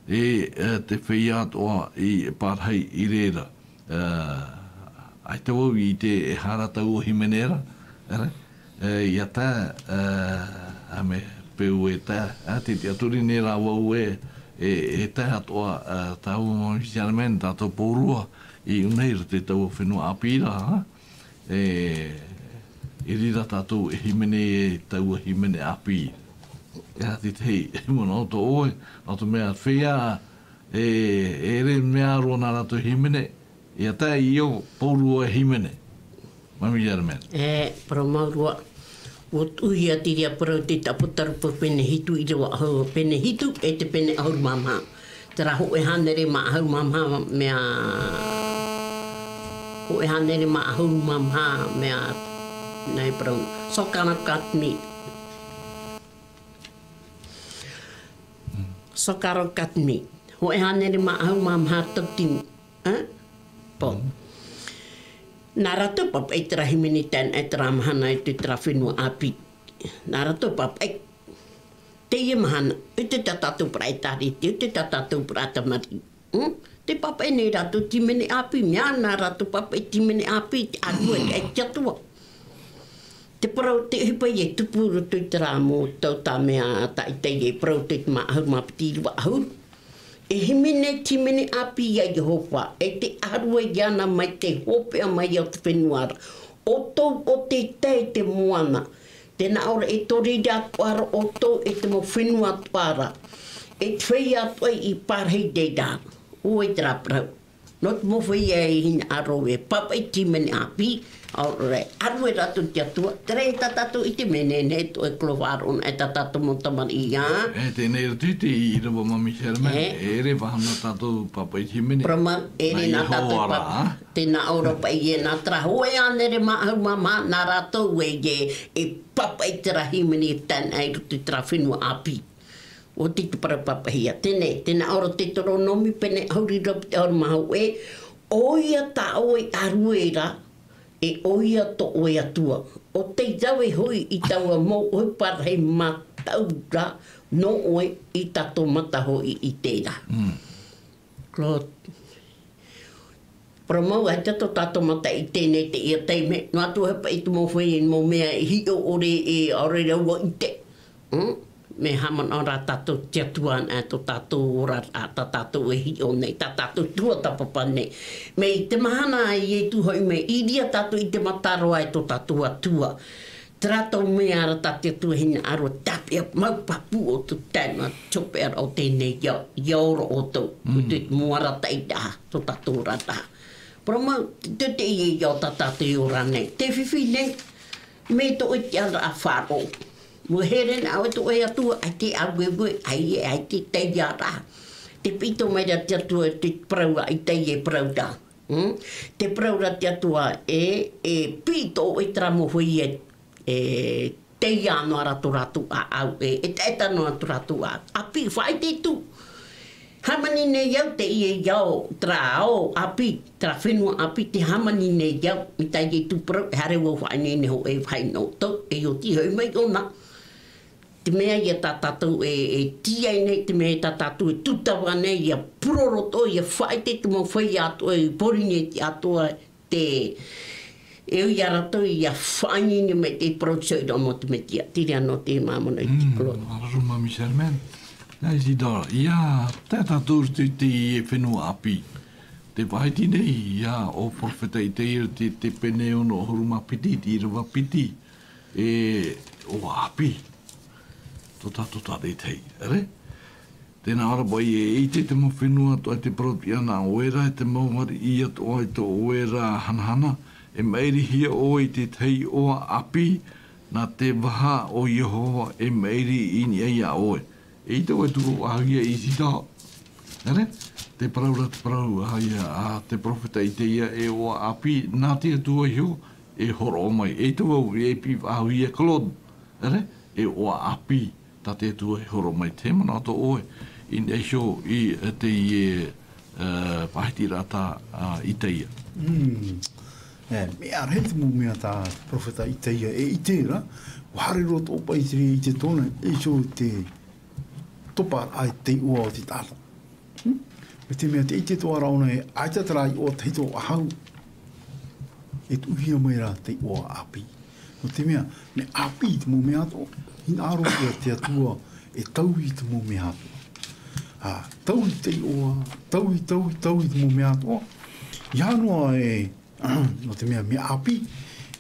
e, e te feiā atoʻa i pārahi i reira. E, ʻaita vau i ʻite e aha rā taua hīmene ra, e, e, ʻia tae, e, ā, mai te peu e tae, ā, te tiʻaturi nei rā vau e, e, e tae atoʻa, e, tāua Māmī Germaine, tātou pauroa, i ʻō nei i roto i taua fenua ʻāpī ra, ā. E, i reira tātou e hīmene e taua hīmene ʻāpī. E aha te tahi manaʻo tō ʻoe, nō te mea feiā, e, e ʻere mea roa nā rātou hīmene, ʻia tae i ʻō pauroa e hīmene. Māmī Germaine. E, parau māuruuru. ʻUa tuʻuhia te reira parau te taʻaputarupa pene hitu ʻīrava ʻahuru, pene hitu e te pene ʻahuru mā maha. Terā hōʻē hānere mā ʻahuru mā maha mea, hōʻē hānere mā ʻahuru mā maha mea, nā e parau. Sokarakat mi. Sokarakat mi. Hōʻē hānere mā ʻahuru mā maha tauatini. Ā? Pō. Nā rātou papaʻi terā hīmene tae noa i terā mahana i te terā fenua ʻāpī. Nā rātou papaʻi. Teie mahana, ʻo te tā tātou parau ʻĒtārētia, ʻo te tā tātou parau tamariʻi. Hmm? Te papaʻi nei rātou te hīmene ʻāpī, mea nā rātou papaʻi te hīmene ʻāpī, te ʻārue e te Atua. Te parau, te ʻohipa e tupu i roto i terā mau tau tā mea tā ʻĪtaia e parau te mā ʻahuru mā piti ʻīrava ʻahuru. E hīmene, te hīmene ʻāpī ia Iehova, e te ʻārue iāna mai te hopeʻa mai o te fenua ra. ʻO ʻoutou ʻo tē tae i te moana. Tē nā ʻō ra e tō reira atoʻa ra ʻoutou e te mau fenua atoʻa ra. E te feiā atoʻa i pārahi i reira. ʻO vai terā parau. Nō te mau feiā e hinaʻaro e papaʻi te hīmene ʻāpī, ʻaore rā, ʻārue rātou i te Atua, terā e tā tātou ʻite mai nei, nē, tō e kolo faʻaroʻo na e tā tātou mau tamariʻi, ā. E, teie nei rā te, te ʻīrava Māmī Sherman, e, ʻere faʻahou nā tātou papaʻi te hīmene. Parau mau, ʻere nā tātou Iehova ra, pap-, ā. Tē nā ʻō ra paʻi e nā terā hōʻē hānere mā ʻahuru mā maha, nā rātou e, e, e papaʻi terā hīmene e tae noa i roto i terā fenua ʻāpī. ʻO te, te parau papahia. Teie, tē nā ʻō ra Teuteronome pene ʻahuru ʻīrava piti ʻahuru mā hōʻē, ʻoia tā ʻoe ʻārue ra, e ʻoia tō ʻoe Atua. ʻO tei rave hoʻi i taua mau ʻohipa rahi mātaʻu ra nō ʻoe i tā tō mata hoʻi i terā. Mm. Claude. Parau mau, ʻaita tō tātou mata i ʻite nei i teie taime, noa atu hoʻi paʻi te mau feiā, mau mea e hiʻo ʻore e ʻaore rā ʻua ʻite. Hmm? Mea haʻamanaʻo rā tātou i te Atua, ā, tō tātou ora, ā, tā tātou e hiʻo nei, tā tātou tuatāpapa nei. Mai te mahana a Ietu hoʻi mea ʻīria tātou i te mata roa e tō tātou Atua. Terā tau mea ra tā te Atua e hinaʻaro e tāpeʻa mau pāpū ʻoutou tae noa i te hopeʻa ra o teie nei ao, ao ra ʻoutou. Mm. Ko te mau arataʻiraʻa, tō tātou arataʻi. Parau mau, te, te, teie ao tā tātou e ora nei. Te fifi nei, mai tō ʻoe tiʻaraʻa faʻaroʻo. ʻUa here na ʻoe tō ʻoe Atua, ʻaita e ʻāueue, ʻaita e, ʻaita e taiaraʻa. Tē pīhaʻi mai ra te Atua, te parau ra, ʻaita e parau ra. Hmm? Te parau ra te Atua, e, e pīhaʻi tō ʻoe terā mau feiā, e, taiā noa ra tō rātou ʻāʻau, e, e taʻata noa tō rātou ʻāʻau. ʻĀpī, faʻaʻite atu. Hāmani nei au teie ao, terā ao ʻāpī, terā fenua ʻāpī, tē hāmani nei au, mai tā Ietu parau, e haere vau faʻaineine hōʻē vāhi nō ʻoutou, e oti hoʻi mai ʻōna. Te mea ia tā tātou e, e tīaʻi nei, te mea tā tātou e tūtava nei, ʻia puroroto, ʻia faʻaʻite te mau feiā atoʻa i Pōrīnetia atoʻa, te, e ui ia rātou ʻia faʻaineine mai te parau tei rave mau te Mesia, terā noa te māmona i te Mm, Claude. Māuruuru Māmī Sherman. Nā Isidora, ʻia, tā tātou i te, te fenua ʻāpī. Tē faʻaʻite nei, ʻia, ʻo perofeta ʻĪtaia te, te pene ono ʻahuru mā piti, te ʻīrava piti. E ʻoaʻa ʻāpī. Tō tātou tātaʻitahi, ʻere? Tē nā ʻō ra paʻi e ʻite te mau fenua atoʻa i te parau tiʻa nā ʻoe ra, e te mau ariʻi atoʻa i tō ʻoe ra hanahana, e maʻirihia ʻoe i te tahi ʻoaʻa ʻāpī, nā te vaha o Iehova e maʻiri i niʻa ia ʻoe. E ʻite ʻoe tuku faʻahou ia Isidora. ʻEre? Te parau ra, te parau, ā, ia, a te perofeta ʻĪtaia e ʻoaʻa ʻāpī, nā te Atua iho, e hōroʻa mai. E ʻite vau, e pīhaʻi faʻahou ia Claude. ʻEre? E ʻoaʻa ʻāpī, tā te Atua e hōroʻa mai. Tē manaʻo atoʻa ʻoe, i niʻa iho i, ā, teie, ā, faʻahitiraʻa tā, ā, ʻĪtaia. Mm. E, mea rahi te mau mea tā te perofeta ʻĪtaia e ʻite ra, ʻua haere roa atoʻa paʻi te reira i te tōna, e iho te topa ai te iʻoa o te taʻata. Hmm? Mai te mea tē ʻite atoʻa ra ʻōna ē, ʻaita terā iʻoa tahito ʻahau e tuʻuhia mai ra te iʻoa ʻāpī. Nō te mea, mea ʻāpī te mau mea atoʻa, hinaʻaro ia te Atua e taui te mau mea atoʻa. Ā, taui te iʻoa, taui, taui, taui te mau mea atoʻa. ʻIa noa e, nō te mea, mea ʻāpī,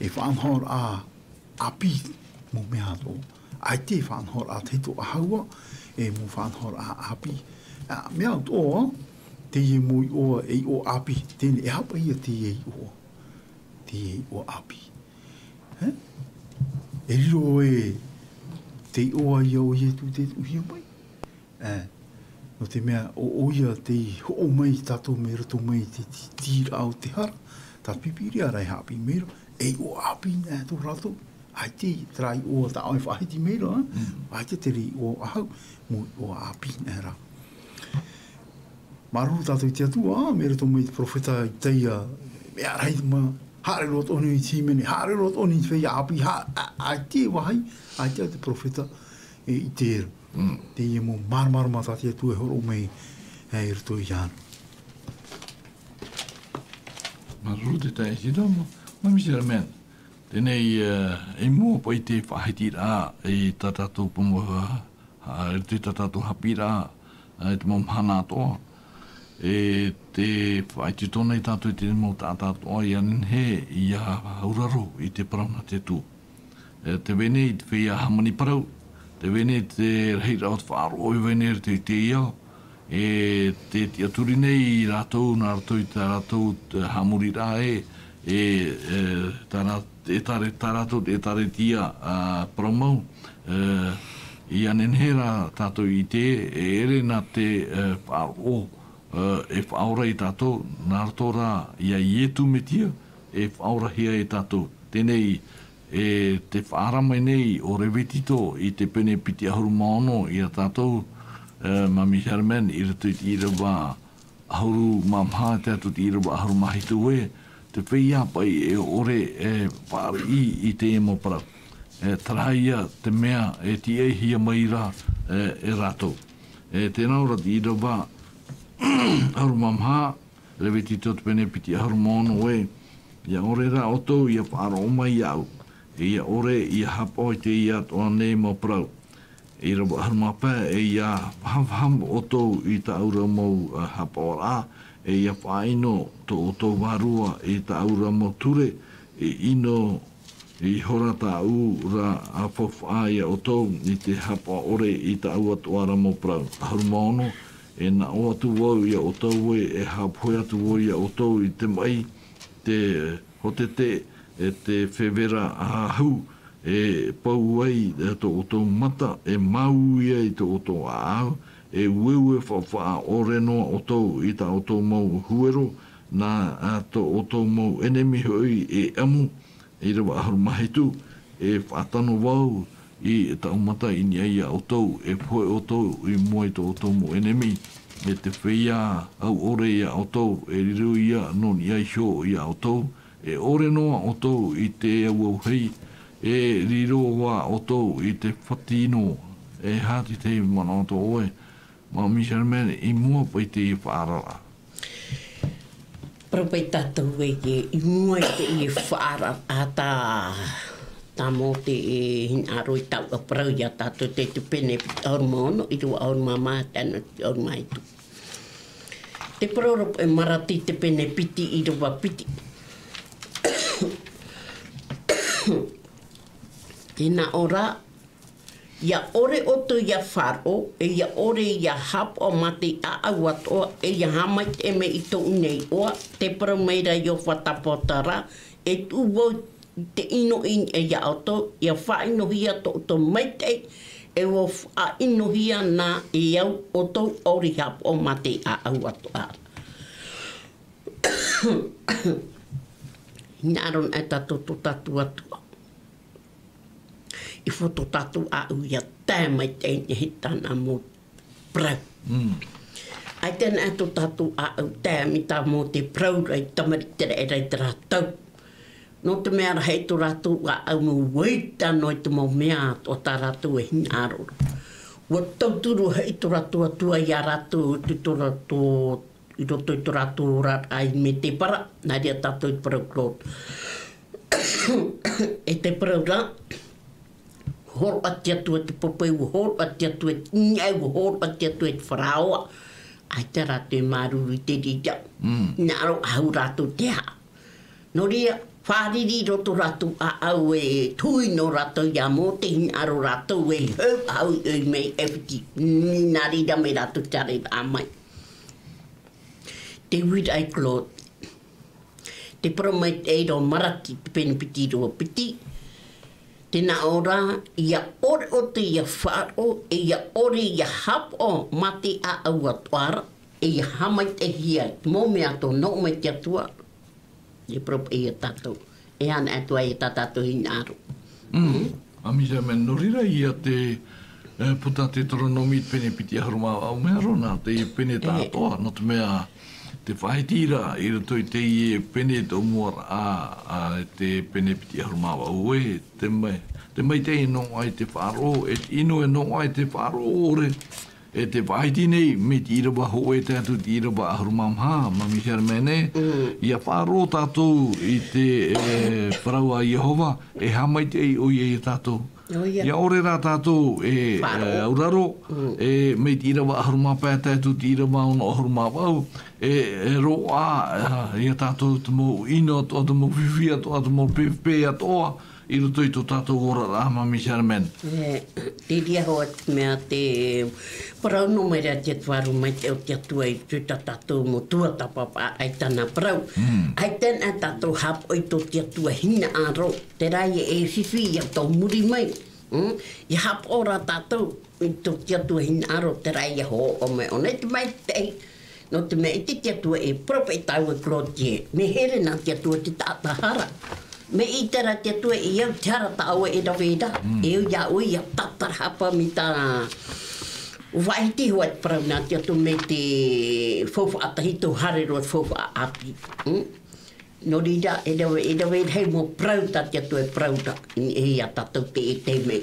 e faʻanahoraʻa ʻāpī mau mea atoʻa. ʻAita e faʻanahoraʻa tahito ʻahau ā, e mau faʻanahoraʻa ʻāpī. Ā, mea atoʻa, teie mau iʻoa, e iʻoa ʻāpī, teie nei, e aha paʻi ia teie iʻoa. Teie iʻoa ʻāpī. Hē? E riro e te iʻoa ia o Ietu te tuʻuhia mai. E, nō te mea, ʻo, ʻo ia tei hoʻo mai tātou mai roto mai i te tītīraʻa o te hara, tā te Pīpīria ra e haʻapiʻi mai ra, e iʻoa ʻāpī nā tō rātou. ʻAita terā iʻoa tā ʻoe e faʻahiti mai ra, ʻaita terā iʻoa ʻahau, mau iʻoa ʻāpī nā rā. Māuruuru tātou i te Atua, mai roto mai te perofeta Isaia, mea rahi mā, haere roa atoʻa i te hīmene, haere roa atoʻa i te feiā ʻāpī, ha-, a, ʻaita e vāhi, ʻaita te perofeta e ʻite ra. Teie mau māramarama tā te Atua e hōroʻa mai, e, i roto iāna. Māuruuru te taeaʻe Sida, ma, ma Michelle Mann. Teie, e, i mua paʻi te faʻahitiraʻa, i tā tātou pamo, a, a, i tā tātou haʻapiʻiraʻa, a, i te mau mahana atoʻa. E te faʻaitoito nei tātou i te mau taʻata atoʻa ʻia nehenehe ʻia auraro i te parau nā te Atua. E tē vai nei te feiā hāmani parau, tē vai nei te rahiraʻa o te faʻaroʻo e vai nei i roto i teie ao, e tē tiʻaturi nei rātou, nā roto i tā rātou te haʻamoriraʻa ē, e, e, tā rā-, e tare-, tā rātou te ʻĒtārētia, a, parau mau, e, ʻia nehenehe rā tātou i ʻite, e ʻere nā te, e, faʻaroʻo, e, e faʻaora ia tātou, nā roto rā ia Ietu Metia, e faʻaorahia ia tātou. Teie, e tē faʻaara mai nei ʻo Revitito i te pene piti ʻahuru mā ono ia tātou, e, ma Michelle Mann i roto i te ʻīrava ʻahuru mā maha, tae atu i te ʻīrava ʻahuru mā hitu ē, te feiā paʻi e ʻore e fāriʻi i teie mau parau. E, terā ia te mea e tīaʻihia mai ra, e, e rātou. E, tē nā ʻō ra te ʻīrava ʻahuru mā maha, Revitito te pene piti ʻahuru mā ono ē, ʻia ʻore rā ʻoutou ʻia faʻaroʻo mai iāʻu, e ʻia ʻore ʻia haʻapaʻo i teie atoʻa nei mau parau. ʻĪrava ʻahuru mā pae, e ʻia faʻahaʻamata ʻoutou i tāʻu ra mau, a, haʻapaʻoraʻa, e ʻia faʻaʻino tō ʻoutou vārua i tāʻu ra mau ture, e ʻino ihora tāʻu ra faufaʻa ia ʻoutou i te haʻapaʻo ʻore i tāʻu atoʻa ra mau parau. ʻAhuru mā ono, e naʻo atu vau ia ʻoutou ē, e haʻapohe atu vau ia ʻoutou i te maʻi, te hōtete, e te fēvera ʻahu, e pou ai, e tō ʻoutou mata, e māuiui ai tō ʻoutou ʻāʻau, e ueue faufaʻa ʻore noa ʻoutou i tā ʻoutou mau huero, nā, a, tō ʻoutou mau ʻenemi hoʻi e ʻamu, ʻīrava ʻahuru mā hitu, e faʻatano vau i tāʻu mata i niʻa ia ʻoutou, e pohe ʻoutou i mua i tō ʻoutou mau ʻenemi, e te feiā au ʻore ia ʻoutou, e riro ia nō niʻa iho ia ʻoutou, e ʻore noa ʻoutou i te auahi, e riro ā ʻoutou i te fati noa, e aha te manaʻo tō ʻoe, ma Michelle Mann, i mua paʻi i te faʻaararaʻa. Parau paʻi tātou ē, i mua i teie faʻaararaʻa tā, tā Mōte e hinaʻaro i taua parau ia tātou te, te pene piti ʻahuru mā ono, ʻīrava ʻahuru mā maha, tae noa i te ʻahuru mā hitu. Te parau ra paʻi Marati te pene piti, ʻīrava piti. E naʻo rā, ʻia ʻore ʻoutou ʻia faʻaroʻo, e ʻia ʻore ʻia haʻapaʻo mā te ʻāʻau atoʻa, e ʻia haʻamaitaʻi mai i tōʻu nei iʻoa, tē parau mai ra Iehova Tāpaʻo ra, e tuʻu vau i te ʻino i niʻa ia ʻoutou, ʻia faʻaʻinohia tō ʻoutou maitaʻi, e ʻua faʻaʻinohia na e au ʻoutou, ʻaore i haʻapaʻo mā te ʻāʻau atoʻa. Hinaʻaro na tātou tō tātou Atua. I fō tō tātou ʻāʻau ʻia tae mai teie nei tāna mau parau. Mm. ʻAita na tō tātou ʻāʻau tae mai tā Mōte parau ra i te tamariʻi Iseraʻela i terā tau. Nō te mea rā, e tō rātou ʻāʻau mau ʻaita noa i te mau mea atoʻa tā rātou e hinaʻaro ra. ʻUa tauturu hoʻi tō rātou Atua ia rātou, te tō rātou, i roto i tō rātou oraraʻa i Medebara, nā reira tātou i te parau Claude. E te parau ra, hōroʻa te Atua te pāpū, hōroʻa te Atua te niʻa, hōroʻa te Atua te Faraoa. ʻAita rātou e māuruuru i te reira. Mm. Hinaʻaro ʻahu rātou te aha. Nō reira, fārerei roa tō rātou ʻāʻau e tuʻu noa rātou ia Mōte, hinaʻaro rātou e hau, hau i ʻō mai i ʻAifiti. Nā reira mai rātou te haereraʻa mai. Te uiraʻa Claude. Te parau maitaʻi ra Maraki, te pene piti ʻīrava piti. Tēnā ʻō rā, ʻia ʻore ʻoutou ʻia faʻaroʻo, e ʻia ʻore ʻia haʻapaʻo mā te ʻāʻau atoʻa ra, e ʻia haʻamaitaʻihia i te mau mea tō noʻu mai te Atua, e parau paʻi ia tātou, e ana atu ai tā tātou hinaʻaro. Mm. Māmī Sherman, nō reira ia te, eh, puta Teuteronome pene piti ʻahuru mā vaʻu, mea roa nā te pene tāʻatoʻa, nō te mea te faʻahiti ra i roto i teie pene tō mua ra, a, a, te pene piti ʻahuru mā vaʻu, e, te mai, te maitaʻi e noaʻa i te faʻaroʻo, e te inu e noaʻa i te faʻaroʻo ʻore, e te faʻahiti nei, mai te ʻīrava hōʻē tae atu i te ʻīrava ʻahuru mā maha, Māmī Sherman, ʻia faʻaroʻo tātou i te, e, parau a Iehova, e haʻamaitaʻi ʻoia ia tātou. ʻOia. ʻIa ʻore rā tātou e, e, auraro, e, mai te ʻīrava ʻahuru mā pae tae atu i te ʻīrava ono ʻahuru mā vaʻu, e, e roaʻa, e, ia tātou te mau inu atoʻa, te mau fifi atoʻa, te mau pepe atoʻa, i roto i tō tātou oraraʻa, Māmī Sherman. E, te reira hoʻi te mea te parau nō mai ra te Atua, ʻaore mai te, o te Atua i roto i tā tātou mau tuatāpapa, ʻaita nā parau. Mm. ʻAita nā tātou haʻapaʻo i tō te Atua hinaʻaro, terā ia e fifi ia tō muri mai. Mm? ʻIa haʻapaʻo rā tātou i tō te Atua hinaʻaro, terā ia hōʻē ʻōna, ʻōna i te maitaʻi. Nō te mea ʻite te Atua e parau paʻi tāua e Claudie, mea here nā te Atua te taʻata hara. Mea ʻite rā te Atua e au te hara tā ʻoe e rave ra, e au iā ʻoe ʻia tātarahapa mai tā faʻahiti hoʻi te parau nā te Atua mai te faufaʻa tahito haere roa te faufaʻa ʻāpī. Mm? Nō reira, e rave, e rave rahi mau parau tā te Atua e parau ra, e, iā tātou te, e te mea.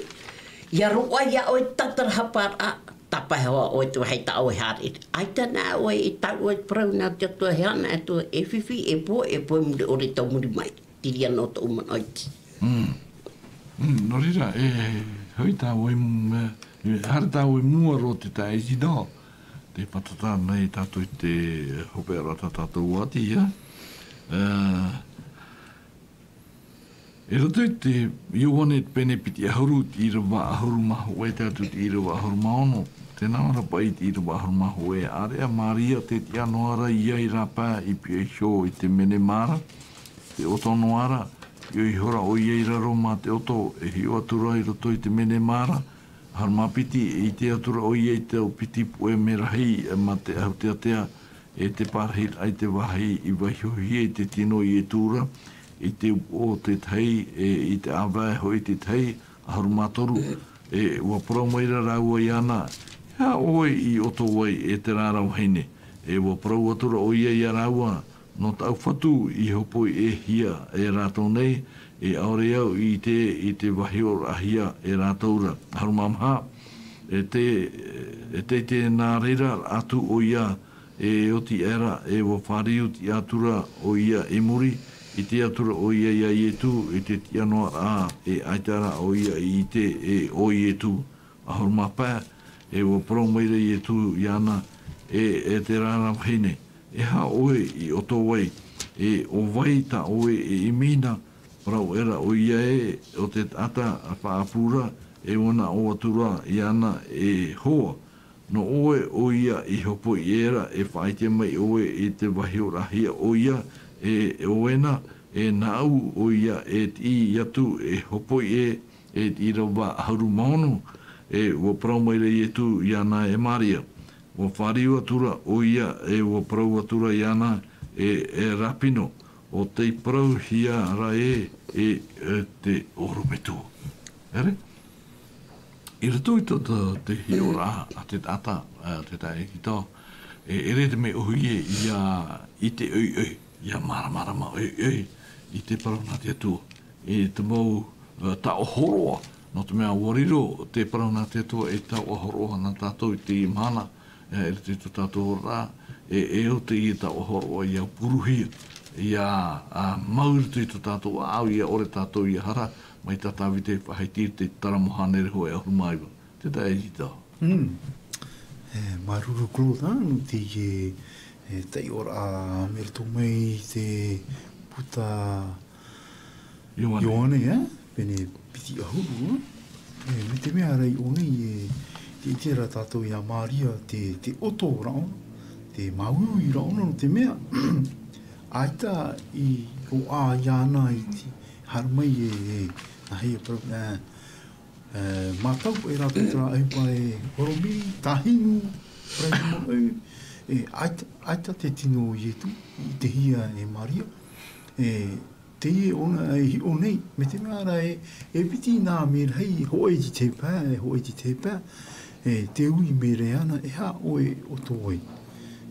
ʻIa roaʻa iā ʻoe tātarahaparaʻa, tāpae hoʻi ʻoe te vāhi tā ʻoe haere. ʻAita nā ʻoe i taʻu ʻoe parau nā te Atua, e ana atu e fifi, e pohe, e pohe muri ʻore tō muri mai. Te reira nō tōʻu manaʻo iti. Mm. Mm, nō reira, e, hoʻi tā ʻoe, mm, e, haere tā ʻoe i mua roa te taeaʻe Isidore, tē fātata nei tātou i te hopeʻa ra tā tātou ʻati, ia. E, i roto i te Ioane pene piti ʻahuru, te ʻīrava ʻahuru mā hōʻē tae atu i te ʻīrava ʻahuru mā ono, tē nā ʻō ra paʻi i te ʻīrava ʻahuru mā hōʻē, ʻāreʻa Māria, tē tiʻa noa ra ʻoia i rāpae i pihaʻi iho i te menemā ra, tē ʻoto noa ra, piʻo ihora ʻoia i raro mā te ʻoto, e hiʻo atu ra i roto i te menemā ra, ʻahuru mā piti, e ʻite atu ra ʻoia i te piti puʻe merahi, e mā te ʻahu teatea, e te pārahiraʻa i te vāhi i vaihohia i te tino o Ietu ra, i te upoʻo tētahi, e i te ʻāvae hoʻi tētahi, ʻahuru mā toru, e ʻua parau mai ra rāua iāna, e aha ʻoe i ʻoto ai, e terā ra vahine? E ʻua parau atu ra ʻoia iā rāua, nō tāʻu Fatu i hōpoiʻehia e rātou nei, e ʻaore au i ʻite i te vaihoraʻahia e rātou ra. ʻAhuru mā maha, e te, e te, te nā reira atu ʻoia, e oti aʻera, e ʻua fāriu tiʻa atu ra ʻoia i muri, ʻite atu ra ʻoia iā Ietu, i te tiʻa noa ra, e ʻaita ra ʻoia i ʻite, e ʻo Ietu. ʻAhuru mā pae, e ʻua parau mai ra Ietu iāna, e, e terā ra vahine, e aha ʻoe i ʻoto ai, e ʻo vai tā ʻoe e ʻimi na? Parau aʻera ʻoia ē, ʻo te taʻata faʻaʻapu ra, e ʻua nā ʻō atu ra iāna, e hoa, nō ʻoe ʻoia i hōpoiʻe ra, e faʻaʻite mai ʻoe i te vaihoraʻahia ʻoia, e ʻo ʻena, e nāʻu ʻoia e tiʻi atu e hōpoiʻe, e te ʻīrava ʻahuru mā ono, e ʻua parau mai ra Ietu iāna e Māria. ʻUa fāriu atu ra ʻoia, e ʻua parau atu ra iāna, e, e Rāpino, ʻo tei parauhia ra ē, e, e te ʻorometua. ʻEre? I roto i tō, tō te hiʻoraʻa a te taʻata, a te taeaʻe Isidore, e ʻere te mea ʻōhie ʻia ʻite ʻoiʻoi, ʻia māramarama ʻoiʻoi i te parau nā te Atua, i te mau, e, taoʻa hōroʻa, nō te mea ʻua riro te parau nā te Atua ei taoʻa hōroʻa nā tātou i teie mahana, e, i roto i tō tātou oraraʻa, e, e au teie taoʻa hōroʻa ʻia puruhia, ʻia, a, mau i roto i tō tātou ʻāʻau, ʻia ʻore tātou ʻia hara, mai tā Tāvita i faʻahiti i te Taramo hānere hōʻē ʻahuru mā iva. Te taeaʻe Isidore. Mm. E, māuruuru Claude, nō teie, e, taiʻoraʻa mai roto mai i te puta Ioane. Ioane, e? Pene piti ʻahuru, e? E, mai te mea ra i ʻō nei, e, tē ʻite ra tātou iā Māria te, te ʻoto rāʻona, te māuiui rāʻona, nō te mea, ʻaita i roaʻa iāna i te haere mai e, e, Nā hea parau, ā, ā, mātau paʻi rātou terā ʻohipa e Horomiri, Tāhinu, Parau Mono, e, ʻaita, ʻaita te tino o Ietu, i ʻitehia e Maria, e, teie ʻōna, e hiʻo nei, mai te mea ra e, e piti nā mea rahi, hōʻē i te pae, e hōʻē i te pae, e, te ui mai ra iāna, e aha ʻoe ʻo tō ai.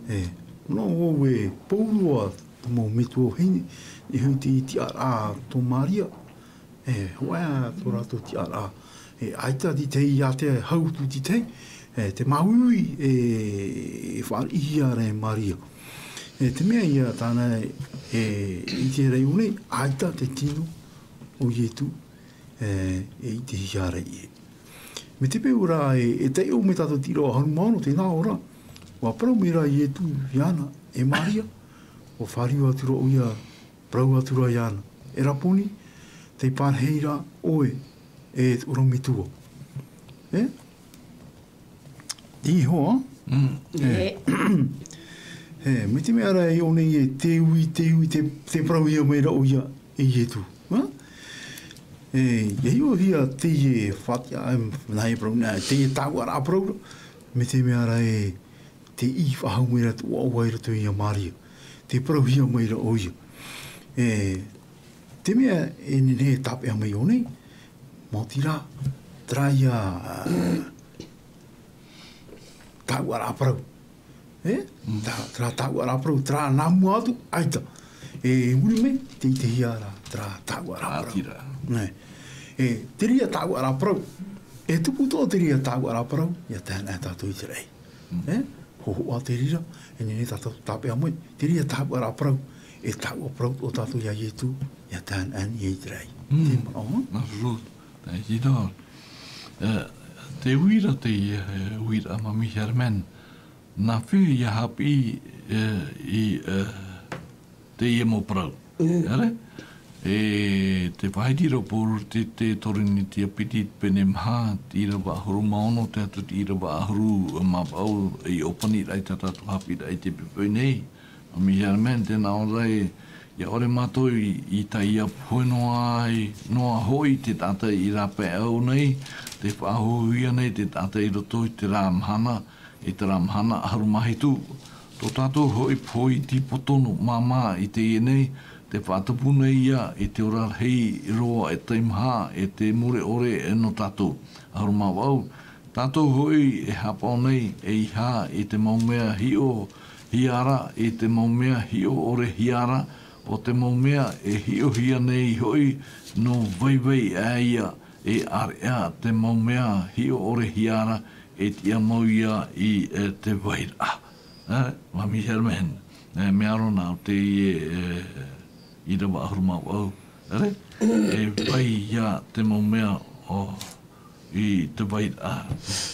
E, nō ʻoe e pou roa tō mau metua vahine, e hoʻi te tiʻaraʻa tō Maria, e, hōʻē tō rātou tiʻaraʻa. E, ʻaita te tahi iā te hau atu te tahi, e, te māuiui, e, e fāriʻihia ra e Maria. E, te mea ia tāna, e, i te raione, ʻaita te tino o Ietu, e, e ʻitehia ra ʻie. Mai te peu ra, e, e taiʻo mai tātou te ʻīrava ʻahuru mā ono, tē nā ʻō ra, ʻua parau mai ra Ietu iāna, e Maria, ʻua fāriu atu ra ʻoia, parau atu ra iāna, e Raponi, tei pārahi ra ʻoe, e te ʻorometua. E? Iho, ā? Mm. E. E, mai te mea ra e ʻō nei e te ui, te ui, te, te parauhia mai ra ʻoia e Ietu. Ā? E, e hiʻohia teie faʻatiʻa, e, nā hea parau, nā, teie tāuʻaraʻa parau ra, mai te mea ra e, tei faʻahou mai ra te ʻoaʻoa i roto ia Maria, tei parauhia mai ra ʻoia. E, te mea e nehenehe e tāpeʻa mai ʻō nei, maoti rā, terā ia, ā, tāuʻaraʻa parau. E? Mm. Tā, terā tāuʻaraʻa parau, terā nā mua atu, ʻaita. E, i muri mai, tei ʻitehia ra, terā tāuʻaraʻa parau. Ātira. Nē. E, te reira tāuʻaraʻa parau. E tupu atoʻa te reira tāuʻaraʻa parau, ʻia tae ana tātou i te raʻi. Mm. E? Hōhoʻa te reira, e nehenehe tātou tāpeʻa mai, te reira tāuʻaraʻa parau, e tāuʻa parau atoʻa tātou ia Ietu, ʻia tae ana i te raʻi. Mm. Te manaʻo, ā? Nā, ruru, nā, i tino. E, te uira, te, e, uira, Mami Herman, nā hea ʻia haʻapiʻi, e, i, e, teie mau parau. Mm. ʻAre? E te faʻahiti ra Paul te, te Torinetia piti pene maha, te ʻīrava ʻahuru mā ono, tae atu te ʻīrava ʻahuru mā vaʻu, i ʻōpaniraʻa i tā tātou haʻapiʻiraʻa i te poʻipoʻi nei. Mami Herman, tē nā ʻō ra e, ʻia ʻore mātou i, i taiʻa pohe noa ai, noa hoʻi te taʻata i rāpae au nei, tē faʻahouhia nei te taʻata i roto i terā mahana, i terā mahana ʻahuru mā hitu. Tō tātou hoʻi pohe tīpotonu māmā i teie nei, tē faʻatupu nei ïa i te ora rahi roa e teimaha, e te mure ʻore nō tātou. ʻAhuru mā vaʻu, tātou hoʻi e haʻapaʻo nei, ʻeiaha i te mau mea hiʻohia ra, i te mau mea hiʻo ʻore hia ra, ʻo te mau mea e hiʻohia nei hoʻi nō vaivai aʻe ïa, e ʻāreʻa te mau mea hiʻo ʻore hia ra, e tiʻa mau ïa i, e, te vairaʻa. E, Mami Herman, e, mea roa nā ʻō teie, e, ʻīrava ʻahuru mā vaʻu, ʻere? E vai ïa te mau mea ʻo, i te vairaʻa,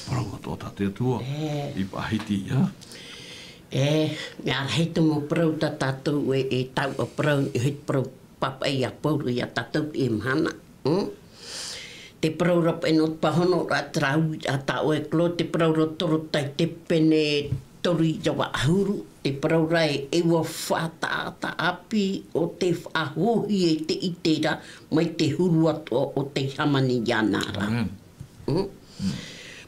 parau atoʻa tā te Atua, e, i faʻahiti ïa. E, mea rahi te mau parau tā tātou e, e tāuʻa parau, e, he parau pāpaʻi ia Paul ia tātou i mahana. Mm? Te parau ra paʻi nō te pāhonoraʻa terā uiraʻa tā ʻoe Claude, te parau ra Torotai te pene toru ʻīrava ʻahuru, te parau ra e, e ʻua faʻataʻata ʻāpī ʻo tē faʻahouhia i te ʻite ra mai te huru atoʻa o tei hāmani iāna ra. Amen. Mm? Mm.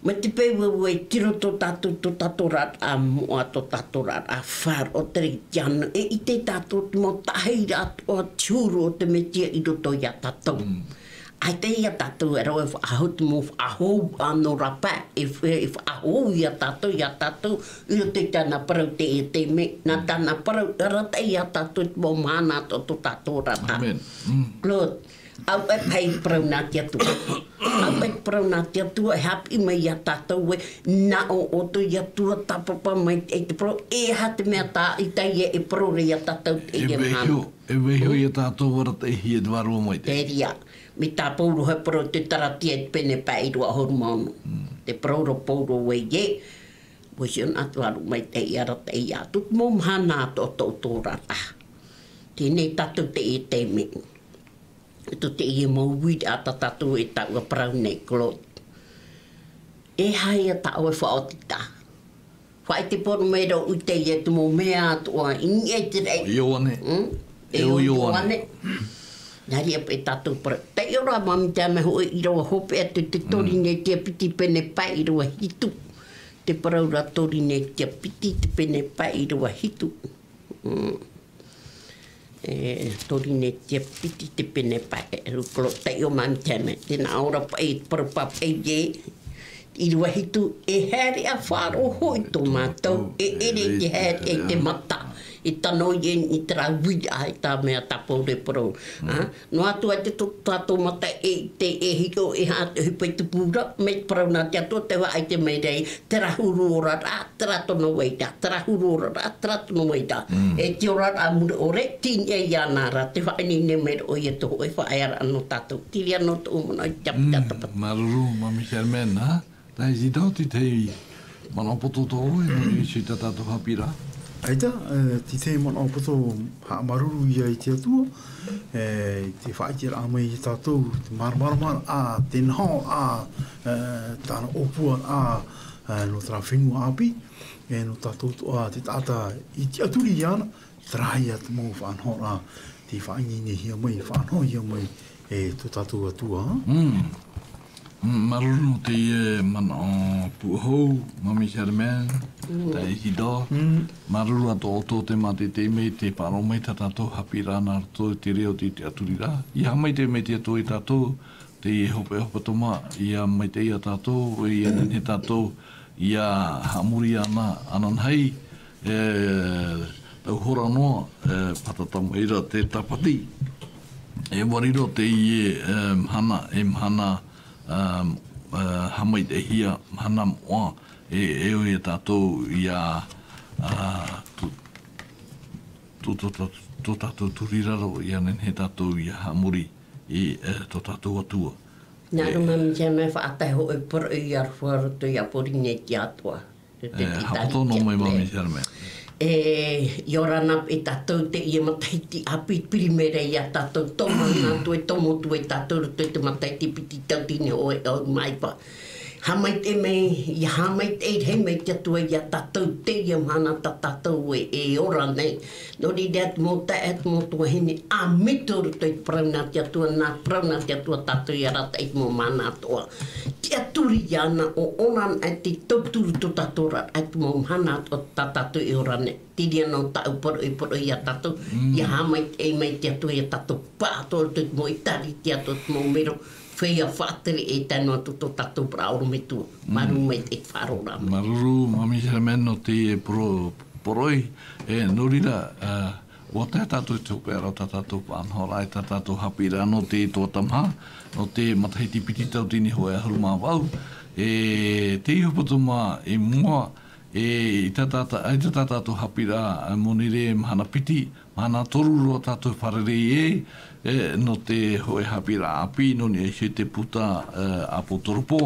Mai te peu ē ʻua tiro tō tātou, tō tātou oraraʻa moʻa, tō tātou oraraʻa faʻaroʻo terā i te ano, e ʻite tātou te mau taʻahiraʻa atoʻa te huru o te Mesia i roto ia tātou. Mm. ʻAita ia tātou e rave faʻahou te mau faʻahou ʻānō rāpae, e, e faʻahou ia tātou, ia tātou, i roto i tāna parau teie taime, nā tāna parau e arataʻi ia tātou i te mau mahana atoʻa tō tātou oraraʻa. Amen. Mm. Claude, ʻaita e parau nā te Atua. ʻAita e parau nā te Atua, e haʻapiʻi mai ia tātou ē, nā ʻō ʻoutou ia tuatāpapa mai te, te parau, e aha te mea tā, i teie e parau ra ia tātou teie mahana. E vaiiho, e vaiiho ia tātou arataʻihia i te Vārua Maitaʻi. Terā, mai tā Pauro he parau te Taratia i te pene pae ʻīrava ʻahuru mā ono. Mm. Te parau ra Pauro ē, ʻua hiʻo na te Vārua Maitaʻi e arataʻi ia tātou i te mau mahana atoʻa tō, tō oraraʻa. Teie nei tātou teie taime. Tō teie mau uiraʻa tā tātou e tāuʻa parau nei, Claude. E aha ia tā ʻoe faʻaotitaʻa? Faʻaʻite pono mai ra ʻoe i teie te mau mea atoʻa i niʻa i te raʻi. ʻO Ioane. Mm? E ʻo Ioane. Nā reira paʻi tātou parau. Taiʻo rā, Māmī Taime, hōʻē ʻīrava hopeʻa atu, te Torinetia piti pene pae ʻīrava hitu. Te parau ra Torinetia piti, te pene pae ʻīrava hitu. Mm. E, Torinetia piti, te pene pae ʻīrava hitu. Taiʻo, Māmī Taime. Tē nā ʻō ra paʻi, parau paʻi ē, ʻīrava hitu, e haere ʻa faʻaroʻo hoʻi tō mātou, e ʻere i te haere i te mata. E tano i eni i terā uiraʻa, e tā mea tāpau ra e parau. Ā, noa atu ai te tō tātou mata e ʻite, e hiʻo, e haʻahope i te pū ra, mai te parau nā te Atua, tē faʻaʻite mai ra, terā huru oraraʻa, terā tōna vai ra, terā huru oraraʻa, terā tōna vai ra. E te oraraʻa mure ʻore, tīniʻa iāna ra, tē faʻaineine mai ra ʻoia i te hōʻē faʻaearaʻa nō tātou. Terā noa tōʻu manaʻo i te ʻāpī tāpati. Māuruuru, Māmī Germaine, ā? Taiʻo Isidore, te tahi manaʻo poto tō ʻoe, nō niʻa iho i tā tātou haʻapiʻiraʻa? ʻAita, e, te tahi manaʻo poto, haʻamāuruuru ia i te Atua, e, i te faʻaʻiteraʻa mai ia tātou, te māramarama, ā, te nahoraʻa, e, tāna ʻōpuaraʻa, e, nō terā fenua ʻāpī, e, nō tātou atoʻa, te taʻata i tiʻaturi iāna, terā ia te mau faʻanahoraʻa, tē faʻaineinehia mai, faʻanahohia mai, e tō tātou Atua. Mm. Mm, māuruuru nō teie manaʻo pūʻohu, Māmī Germaine, taiʻo Isidore. Māuruuru atoʻa ʻoutou tē mātaʻitaʻi mai, tē faʻaroʻo mai tā tātou haʻapiʻiraʻa nā roto i te reo o te tiʻaturiraʻa. ʻIa haʻamaitaʻi mai te Atua ia tātou, teie hopeʻa hepetoma, ʻia maitaʻi ia tātou, ʻia nehenehe tātou, ʻia haʻamori iāna, ananahi, e, tau hora noa, e, pātata mai ra te tāpati. E ʻua riro teie, e, mahana, e mahana, e, e, haʻamaitaʻihia, mahana moʻa, e, e ʻoia tātou ʻia, ā, tō, tō, tō, tō, tō tātou turiraro, ʻia nehenehe tātou ʻia haʻamori i, e, tō tātou Atua. Nā reira, Māmī Germaine, faʻatae hōʻē poroʻi i aroha roto ia Porinetia atoʻa. Te, te, e, te haʻapoto noa mai, Māmī Germaine. E, ʻia ora na e tātou teie matahiti ʻāpī, piri mai ra ia tātou, tomo atu e tomo atu e tātou roto i te matahiti piti tauatini hōʻē ʻahuru mā iva. Haʻamaitaʻi mai, ʻia haʻamaitaʻi rahi mai te Atua ia tātou, teie mahana tā tātou e, e ora nei. Nō reira te mau taeaʻe, te mau tuahine, ʻāmui atoʻa roto i te parau nā te Atua, nā parau nā te Atua tātou ʻia arataʻi i te mau mahana atoʻa. Tiʻaturi iāna, ʻo ʻōna anaʻe te tauturu tō tātou oraraʻa i te mau mahana atoʻa tā tātou e ora nei. Terā noa tāʻu poroʻi, poroʻi ia tātou, ʻia haʻamaitaʻi mai te Atua ia tātou pāʻatoʻa roto i te mau ʻēkālesia atoʻa, te mau mero, feiā faʻatere, e tae noa atu tō tātou parau ʻorometua. Māuruuru maitaʻi i te faʻaroʻo ra. Māuruuru, Māmī Germaine, nō teie poro-, poroʻi, e, nō reira, ā, ʻua tae tātou i te hopeʻa ra o tā tātou faʻanahoraʻa, e tā tātou haʻapiʻiraʻa nō te tuatāmaha, nō te matahiti piti tauatini hōʻē ʻahuru mā vaʻu, e, teie hepetoma i mua, e, i tā tātou, i tā tātou haʻapiʻiraʻa, e, Monirē mahana piti, mahana toru roa tātou e fārerei ai, e, nō te hōʻē haʻapiʻiraʻa ʻāpī, nō niʻa iho i te puta, e, ʻāpōtoropo,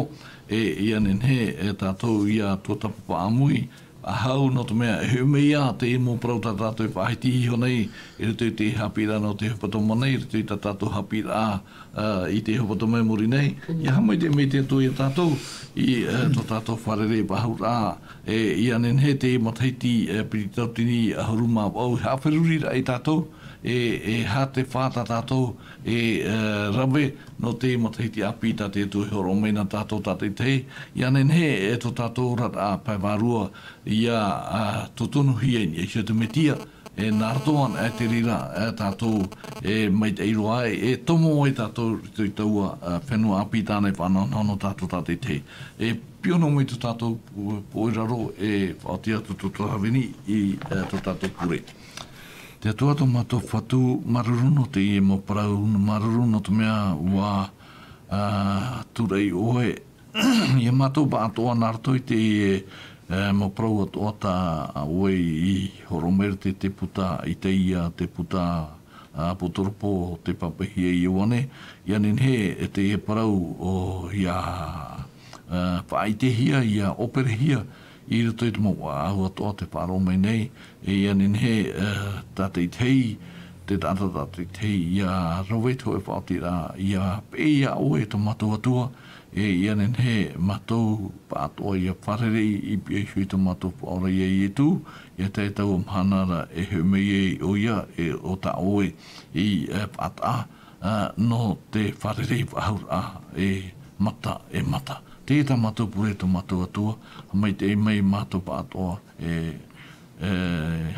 e, ʻia nehenehe, e, tātou ʻia tuatāpapa ʻāmui, faʻahou, nō te mea, e hoʻi mai ā, te mau parau tā tātou e faʻahiti iho nei, i roto i te haʻapiʻiraʻa nō te hepetoma nei, i roto i tā tātou haʻapiʻiraʻa, ā, i te hepetoma i muri nei, ʻia haʻamaitaʻi mai te Atua ia tātou, i, ā, tō tātou fārerei faʻahouraʻa, e, ʻia nehenehe te matahiti, e, piti tauatini ʻahuru mā vaʻu, haʻaferuriraʻa ia tātou, e, e aha te fā tā tātou, e, e, rave, nō te matahiti ʻāpī tā te Atua e hōroʻa mai nā tātou tātaʻitahi, ʻia nehenehe, e, tō tātou oraraʻa pae vārua, ʻia, ā, tōtonuhia i niʻa iho i te Mesia, e, nā roto anaʻe te reira, e, tātou, e, maitaʻi roa ai, e tomo ai tātou i roto i taua, ā, fenua ʻāpī tāna e faʻanahonaho nō tātou tātaʻitahi. E pio noa mai tō tātou pō-, pōʻoiraro, e faʻaoti atu tō tātou tāvini i, e, tō tātou pure. Te Atua tō mātou Fatu, māuruuru nō teie mau parau, māuruuru nō te mea ʻua, ā, tūraʻi ʻoe, ia mātou pāʻatoʻa nā roto i te, e, mau parau atoʻa tā ʻoe i hōroʻa mai ra te, te puta Isaia, te puta, ā, ʻāpōtoropo, tē pāpaʻihia e Ioane, ʻia nehenehe, e, teie parau ʻo, ʻia, ā, faʻaʻitehia, ʻia ʻoperehia i roto i te mau ʻāʻau atoʻa tē faʻaroʻo mai nei, e ʻia nehenehe, ā, tātaʻitahi, te taʻata tātaʻitahi, ʻia rave i te hōʻē faʻaotiraʻa, ʻia peʻe iā ʻoe tō mātou Atua, e ʻia nehenehe mātou pāʻatoʻa ʻia fārerei i pihaʻi iho i tō mātou Faʻaora ia Iesu, ʻia tae i taua mahana ra e hoʻi mai ai ʻoia, e ʻo tā ʻoe i, e, faʻataʻa, ā, nō te fārerei faʻahou raʻa e mata, e mata. Teie tā mātou pure, tō mātou Atua, haʻamaitaʻi mai mātou pāʻatoʻa, e, e,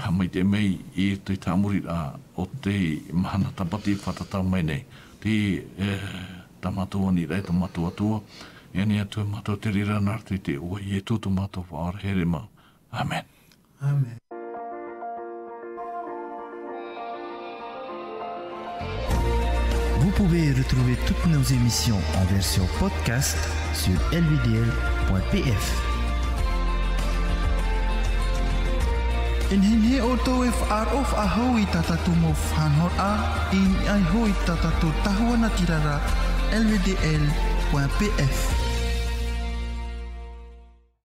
haʻamaitaʻi mai i te tāmuri raʻa o te mahana Tāpati e fātata mai nei. Te, e, tā mātou aniraʻa e tō mātou Atua, e ani atu e mātou te reira nā roto i te iʻoa o Ietu tō mātou Faʻaora here mau. Amen. Amen. Vous pouvez retrouver toutes nos émissions en version podcast sur L V D L point P F. E nehenehe ʻoutou e faʻaroʻo faʻahou i tā tātou mau faʻanahoraʻa, i niʻa iho i tā tātou tahua natirara, L V D L point P F.